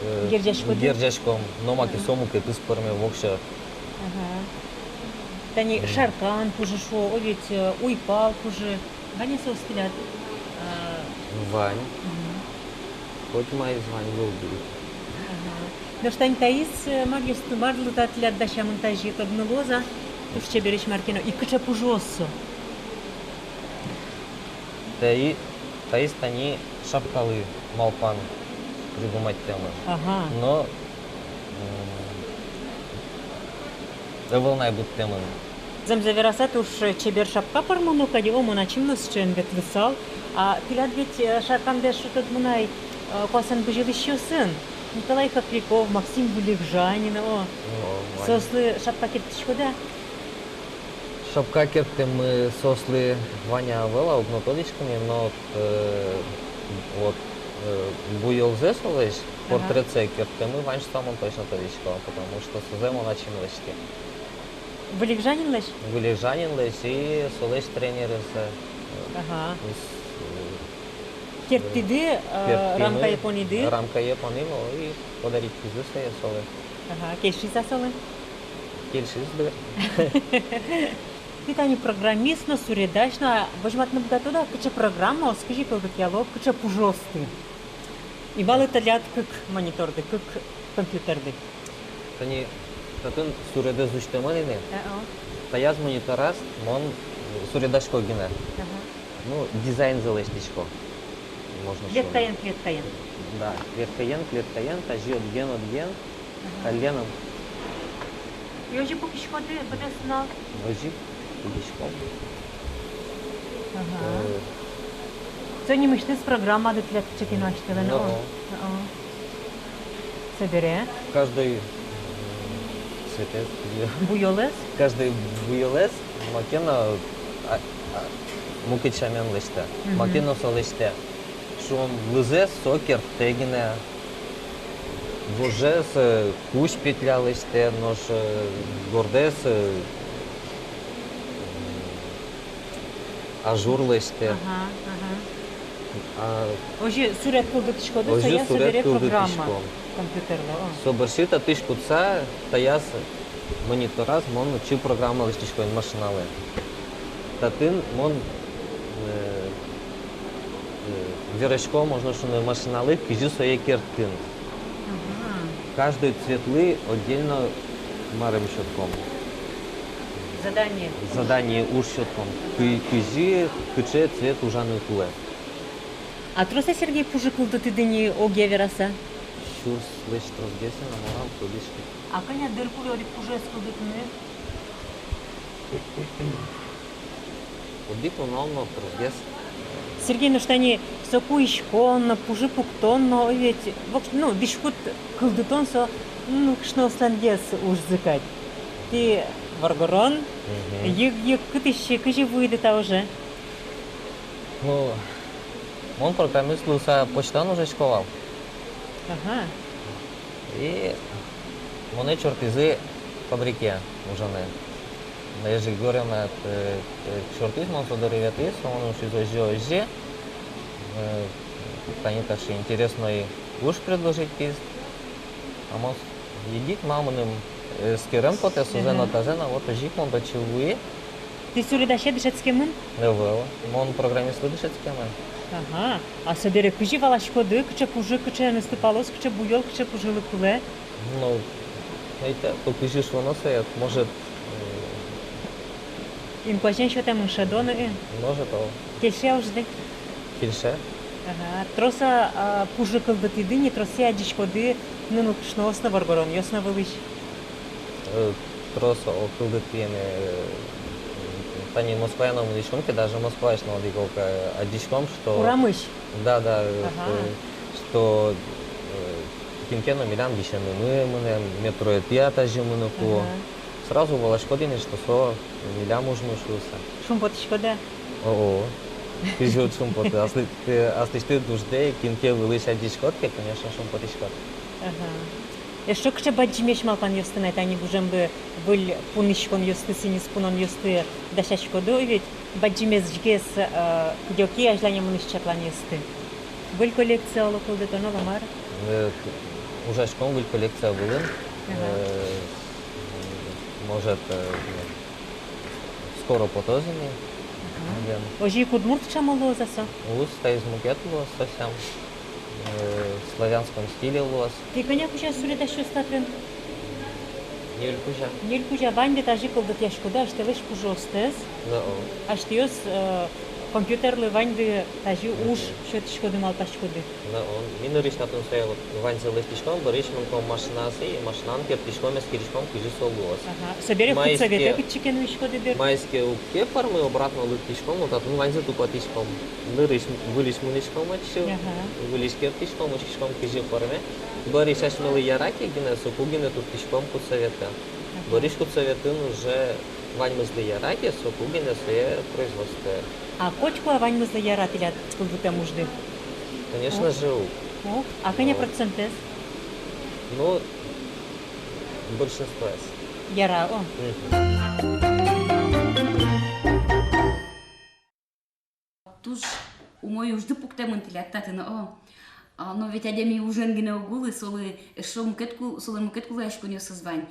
э, герӟаськоды? Герӟаськом, но маке, ага, со мукетыз пӧрме воксё. Ага. Тани, мгм, шаркан пужы шуо, о ведь, э, уйпал пужы. Вань-а соос тӥляд? А, вань. Мгм. Котьмаез вань вылды. Ага. Нош тани таиз, э, маръёсты, марлы та тӥляд дасямын, тазьы тодыны луоз-а? Туж чебересь мар ке но. И кыӵе пужыос со? Таи-, таиз тани шапкалы малпан придумать каремын. Ага. Но, м, ӧвӧл на ай быдтэмын. Зэмзэ вераса, туж чебер шапка пӧрмоно кадь, о, мон ачим но сыӵеен ветлысал. А тӥляд ведь, э, шаркандэ шутод мынай, э, куасэн бызьылӥсьёсын. Николай Хохряков, Максим Вылегжанин, о. О, вань. Соослы шапка керттӥськоды-а? Шапка керттэммы соослы вань-а, ӧвӧл-а, уг но тодӥськы ни, но, э, вот, э, буёлзэ солэсь, ага, портретсэ керттэммы вань шуыса мон точно тодӥсько, потому что созэ мон ачим лэсьтӥ. Вылегжанинлэсь? Вылегжанинлэсь и солэсь тренерзэ. Ага. С-, э, керттӥды, э, керттӥмы, рамкае понӥды? Рамкае понӥм, о, и подарить каризы сое солы. Ага, кельшиз-а солы? Кельшиз, дыр. Тӥ тани программист но, суредась но, а возьматыны быгатоды-а, кыӵе программаос кызьы кылдытъяло кыӵе пужыосты? И малы тӥляд кык мониторды, кык компьютерды? Тани татын суредэз усьтэмын ини. Э, о. Таяз монитораз мон суредасько гинэ. Ага. Ну, дизайнзэ лэсьтӥсько. Можно шуыны. Клеткаен, клеткаен. Да, клеткаен, клеткаен, тазьы одӥген, одӥген. Ага. Калленым. И озьы пукиськоды быдэс нунал? Озьы пукиськом. Ага. Э. Со нимысьтыз программады тӥляд кыӵе ке но асьтэлэн, ну, о. О. Собере? Каждый, м, цветэз, буёлэз? Каждый буёлэз маке но, а, а, мукет сямен лэсьтэ. Мгм. Маке но со лэсьтэ. Шуом, лызэз со керттэ гинэ. Вожез, э, кузь петля лэсьтэ, нош, э, гордэз, э, ажур лэсьтэ. Ага, ага. А, озьы суред кылдытӥськоды, озьы суред кылдытӥсько. Таяз собере программа компьютерлы, о. Со бӧрсьы татысь кутса, таяз монитораз мон отчы программа лэсьтӥсько ини машиналы. Татын мон, э, э, верасько, можно шуыны, машиналы, кызьы сое керттыны. Ага. Каждый цветлы отдельно марым сётком. Задание. Задание, уж сётком. Кы-, кызьы, кыӵе цвет ужаны кулэ. А трос-а, Сергей, пужы кылдытӥды ини огъя вераса? Сюрслэсь тросгес ини, мар-а, кылдӥське. А кӧня дыр кулэ одӥг пужыез кылдытыны? Одӥг нунал но тросгес. Сергей, нош тани соку иськон но, пужы пуктон но, ведь вок-, ну, дӥськут кылдытон со, ну, кышноослэнгес ужзы кадь. Тӥ воргорон, мгм, йыг-йыг кытысь, кызьы вуиды та уже? Ну, мон программист луыса почтаын ужасько вал. Ага. И монэ чортӥзы фабрике ужаны. Надежда Григорьевна, э, э, чортӥз, мон со доры ветлӥ, со монэ шуиз: озьы, озьы, э, тани таӵе интересной уж предложить кариз. А мон с-, егит, ма мыным, э, эскерем потэ, созэ но, тазэ но, вот озьы ик мон татчы вуи. Тӥ суредасьлы дышетскемын? Ӧвӧл, мон программистлы дышетскемын. Ага. А собере кызьы валаськоды, кыӵе пужы кыӵееныз тупалоз, кыӵе буёл кыӵе пужылы кулэ? Ну, это, то кызьы шуоно сое, может, э, Инкуазен сётэмын шӧдоно, э? Может, о. Кельше ужды? Кельше. Ага. Трос-а, а, пужы кылдытӥды ни, трос-а адӟиськоды нылкышноос но, воргоронъёс но вылысь? Э, трос, о, кылдытӥм, э, тани Москвае но мынӥськом ке, даже Москваысь но одӥг-ог, э, адӟиськом, что... Урамысь? Да, да, э, ага, что, э, кин ке но милям висенымы мынэ, метроетӥ-а тазьы мыныку. Ага. Сразу валаськод ини, что со милям ужмы шуыса. Шумпотӥськод-а? О-о. Кызьы уд шумпоты? Аслы-, ты аслэсьтыд уждэ, кин ке вылысь адӟиськод ке, конечно, шумпотӥськод. Ага. Эшшо кыӵе бадӟымесь малпанъёсты на тани гужемлы выль пуныськонъёсты, сӥньыс пунонъёсты дасяськоды ведь, бадӟымезгес, э, кыдёке азьланемынысь чакланъёсты? Выль коллекция оло кылдытоно, оло мар? Э, ужаськом выль коллекция вылын. Ага. Э, может, э, скоро потоз ини. Ага. Озьы ик удмурт ӵем луоз-а со? Уз, таиз мукет луоз совсем. Э, в славянском стиле луоз. Тӥ кӧня кузя суредасьёс татын? Ньыль кузя. Ньыль кузя. Ваньды тазьы кылдытъяськоды асьтэлэсь пужыостэс. Да, о. Асьтэос, э, компьютерлы ваньды тазьы уж сётӥськоды, малпаськоды. Да, о. Ми нырысь татын сое вот ваньзэ лэсьтӥськом, бӧрысь мынӥськом машинаосы, и машинаын керттӥськом, эскериськом, кызьы со луоз. Ага. Собере худсоветэ кытчы ке нуиськоды, бер? Маиз ке уг ке пӧрмы, обратно лыктӥськом, но татын ваньзэ тупатӥськом. Нырысь выльысь мынӥськом отчы, ага, выльысь керттӥськом, учкиськом, кызьы пӧрме. Бӧрысь асьмелы яра ке гинэ, соку гинэ турттӥськом худсоветэ. Ага. Бӧрысь худсоветын уже ваньмызлы яра ке, соку гинэ сое производствое. А котьку-а ваньмызлы яра тӥляд кылдытэм ужды? Конечно же, уг. О, а кӧня процентэз? Ну, большинствоез. Яра, о. Мгм. Туж умой ужды пуктэмын тӥляд татын, о. А, но ведь адями ужен гинэ уг улы, солы эшшо мукет ку-, солы мукет кулэяськонъёсыз вань.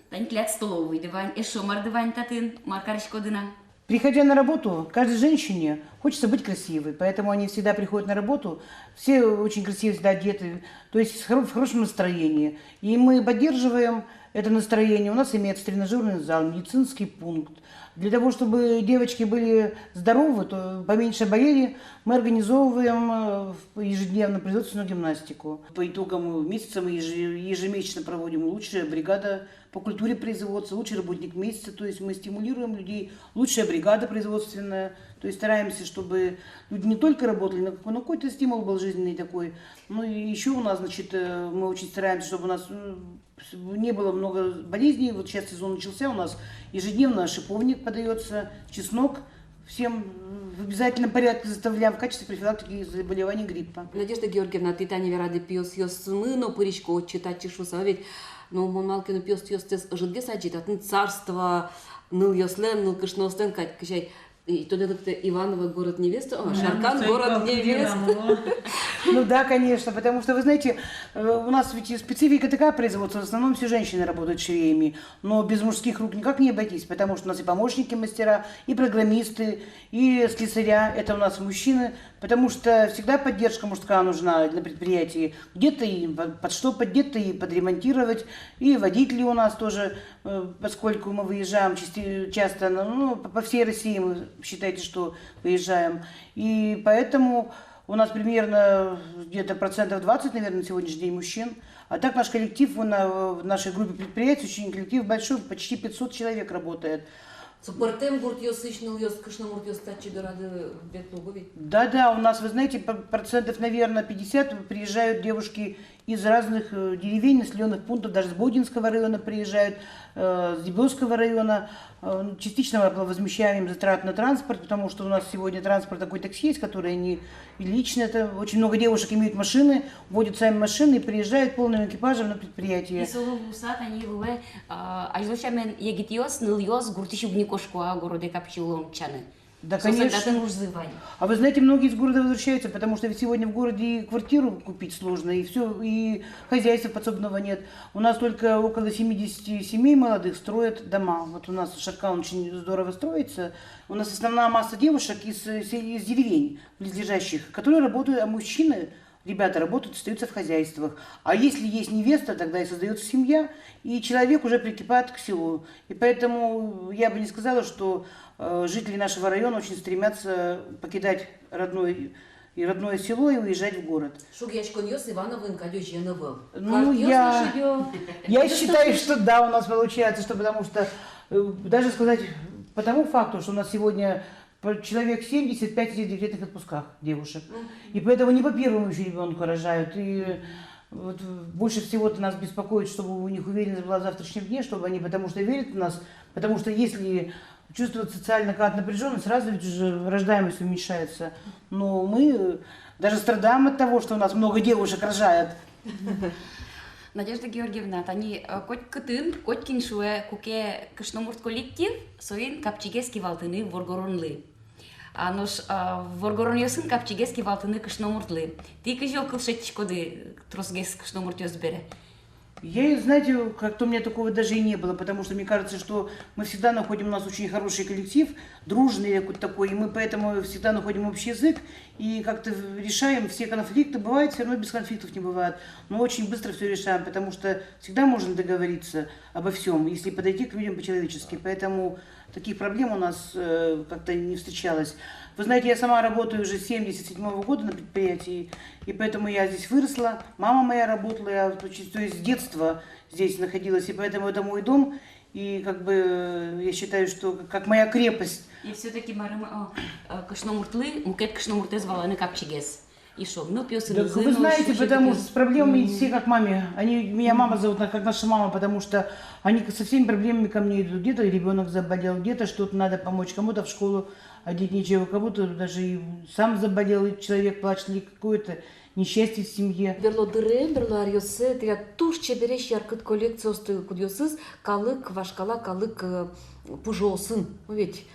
Тани тӥляд столовойды вань, эшшо марды вань татын, мар кариськоды на? Приходя на работу, каждой женщине хочется быть красивой, поэтому они всегда приходят на работу, все очень красиво всегда одеты, то есть с хоро-, в хорошем настроении. И мы поддерживаем это настроение. У нас имеется тренажёрный зал, медицинский пункт. Для того, чтобы девочки были здоровы, то поменьше болели, мы организовываем, э, в-, ежедневно производственную гимнастику. По итогам месяца мы еже-, ежемесячно проводим лучшая бригада по культуре производства, лучший работник месяца. То есть мы стимулируем людей, лучшая бригада производственная. То есть стараемся, чтобы люди не только работали, но какой-, но какой-то стимул был жизненный такой. Ну и ещё у нас, значит, э, мы очень стараемся, чтобы у нас, м, не было много болезней. Вот сейчас сезон начался, у нас ежедневно шиповник подаётся, чеснок. Всем в обязательном порядке заставляем в качестве профилактики заболеваний гриппа. Надежда Георгиевна, тӥ тани верады, пиосъёсмы но пырисько отчы-татчы шуыса, ведь, ну, мон малы ке но пиосъёстэс ӧжытгес адӟи, татын царство нылъёслэн, нылкышноослэн кадь, кызьы ай, и тодэ лыктэ Иваново город невест, о, Шаркан город невест. Ну да, конечно, потому что, вы знаете, э, у нас ведь и специфика такая производства, в основном все женщины работают швеями, но без мужских рук никак не обойтись, потому что у нас и помощники мастера, и программисты, и слесаря, это у нас мужчины, потому что всегда поддержка мужская нужна на предприятии. Где-то и под-, подштопать, где-то и подремонтировать, и водители у нас тоже, э, поскольку мы выезжаем части-, часто, на, ну, по, по всей России мы, считайте, что выезжаем. И поэтому у нас примерно где-то процентов двадцать, наверное, на сегодняшний день мужчин. А так наш коллектив, у на-, в нашей группе предприятий очень коллектив большой, почти пятьсот человек работает. Со пӧртэм гуртъёсысь нылъёс, кышномуртъёс татчы дорады ветло ведь? Да, да, у нас, вы знаете, п-, процентов, наверное, пятьдесят приезжают девушки из разных, э, деревень, населённых пунктов, даже с Бодинского района приезжают, э, с Дебёсского района. Э, частично мы возмещаем затраты на транспорт, потому что у нас сегодня транспорт такой, такси есть, который они И лично это очень много девушек имеют машины, водят сами машины и приезжают полным экипажем на предприятие. И солы луыса тани вылэ, а, азьло сямен егитъёс, нылъёс гуртысь уг ни кошко, а городэ капчи улон утчаны. Да, конечно. Соослэн татын ужзы вань. А вы знаете, многие из города возвращаются, потому что ведь сегодня в городе и квартиру купить сложно, и всё, и хозяйства подсобного нет. У нас только около семидесяти семей молодых строят дома. Вот у нас Шаркан очень здорово строится. У нас основная масса девушек из, э, се-, из деревень близлежащих, которые работают, а мужчины Ребята работают, остаются в хозяйствах. А если есть невеста, тогда и создаётся семья, и человек уже прикипает к селу. И поэтому я бы не сказала, что э, жители нашего района очень стремятся покидать родной, и родное село и уезжать в город. Шугъяськонъёс Ивановын кадь озьы но ӧвӧл. Ну, я, я считаю, что да, у нас получается, что потому что, э, даже сказать по тому факту, что у нас сегодня по- человек семьдесят пять сидит в декретных отпусках девушек. И поэтому не по первому ещё ребёнку рожают. И вот больше всего-то нас беспокоит, чтобы у них уверенность была в завтрашнем дне, чтобы они, потому что верят в нас, потому что если чувствуют социально какая-то напряжённость, сразу ведь уже рождаемость уменьшается. Но мы даже страдаем от того, что у нас много девушек рожает. Надежда Георгиевна, тани, э, котькытын, котькин шуэ, куке кышномурт коллектив, соин капчигес кивалтыны воргоронлы. А нош, э, воргоронъёсын капчигес кивалтыны кышномуртлы. Тӥ кызьы огкыл шедьтӥськоды тросгес кышномуртъёс бере? Я, знаете, как-то у меня такого даже и не было, потому что мне кажется, что мы всегда находим, у нас очень хороший коллектив, дружный какой-то такой, и мы поэтому всегда находим общий язык и как-то в- решаем все конфликты. Бывает, всё равно без конфликтов не бывает, но очень быстро всё решаем, потому что всегда можно договориться обо всём, если подойти к людям по-человечески. Поэтому таких проблем у нас э, как-то не встречалось. Вы знаете, я сама работаю уже с семьдесят седьмого года на предприятии, и поэтому я здесь выросла. Мама моя работала, я, то есть, то есть с детства здесь находилась, и поэтому это мой дом, и как бы э, я считаю, что как моя крепость. И всё-таки марым, о, э, кышномуртлы мукет кышномуртэз валаны капчигес. И шуом, ну, пиосы. Так вы знаете, потому что с проблемами все как маме. Они меня мама зовут, как наша мама, потому что они со всеми проблемами ко мне идут. Где-то ребёнок заболел, где-то что-то надо помочь, кому-то в школу одеть нечего, кому-то даже и сам заболел человек, плачет, или какое-то несчастье в семье. Берло дыре, берло аръёсы тӥляд туж чебересь яркыт коллекциосты, кудъёсыз калык, вашкала калык э, пужоосын, ведь.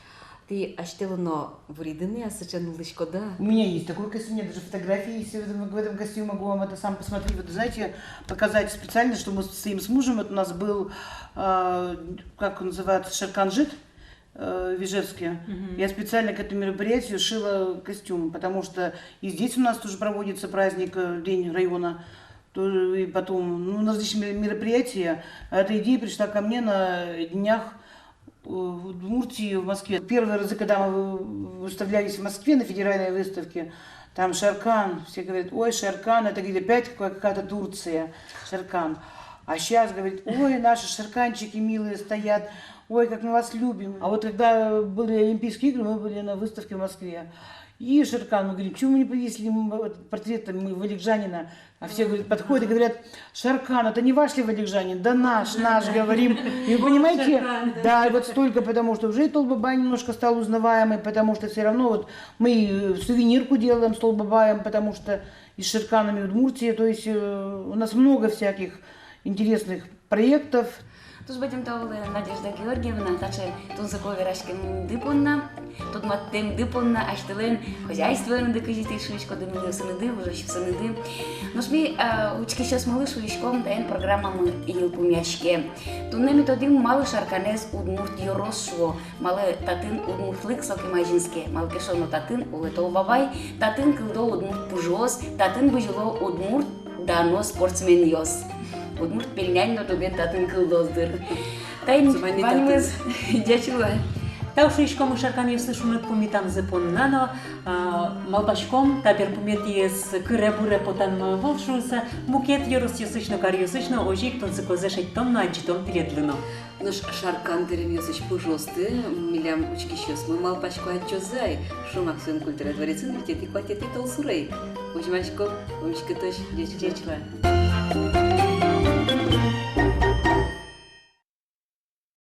Тӥ асьтэлы но вуриды ни, а сыӵе нуллӥськоды-а? У меня есть такой костюм, у меня даже фотографии есть в этом, в этом костюме, могу вам это сам посмотреть. Вот, знаете, показать специально, что мы стоим с мужем. Вот у нас был, э, как он называется, Шеркан-жит э, в Ижевске. Я специально к этому мероприятию шила костюм, потому что и здесь у нас тоже проводится праздник, э, День района. То- И потом, ну, на различные мероприятия. А эта идея пришла ко мне на днях э, в Удмуртии, в Москве. Первые разы, когда мы вы- выставлялись в Москве на федеральной выставке, там Шеркан, все говорят: «Ой, Шеркан, это, говорит, опять какая-то Турция, Шеркан». А сейчас говорит: «Ой, наши шерканчики милые стоят, ой, как мы вас любим». А вот когда были Олимпийские игры, мы были на выставке в Москве. И Шеркан, мы говорим: «Чего мы не повесили м, вот, портрет, мы, валикжанина?» А все говорят, подходят и говорят: «Шеркан, это не ваш ли валикжанин?» «Да наш, наш», говорим. И вы понимаете, да, и вот столько, потому что уже и Толбабай немножко стал узнаваемый, потому что все равно вот мы и сувенирку делаем с Толбабаем, потому что и с Шерканами Удмуртии, то есть э, у нас много всяких интересных проектов. Туж бадӟым тау, Надежда Георгиевна, таӵе тунсыко вераськемды понна, тодматэмды понна, асьтэлэн хозяйствоеныды, кызьы тӥ шуиськоды, нылъёсыныды, ужасьёсыныды. Нош ми, а, учкисьёсмылы шуиськом, таин программамы йылпумъяське. Туннэ ми тодӥм, малы Шарканэз удмурт ёрос шуо, малы татын удмуртлык сокем азинске, малы ке шуоно татын улэ Толбабай, татын кылдо удмурт пужыос, татын бызьыло удмурт дано спортсменъёс. Удмурт пельнянь но туген татын кылдоз дыр. Таин ваньмыз. Ӟеч луэ. Тау шуиськом Шарканъёслы шуныт пумитамзы понна но, а, малпаськом, та берпуметӥез кыре-буре потам ӧвӧл шуыса, мукет ёросъёсысь но, каръёсысь но озьы ик тунсыкозэ шедьтом но адӟытом тӥледлы но. Нош Шаркан дэремъёсысь пужыосты милям учкисьёсмы, малпасько, адӟозы ай «Шумок сюэн» культура дворецын витетӥ-куатетӥ толсуре. Возьмаськом, учкытозь, ӟеч луэ.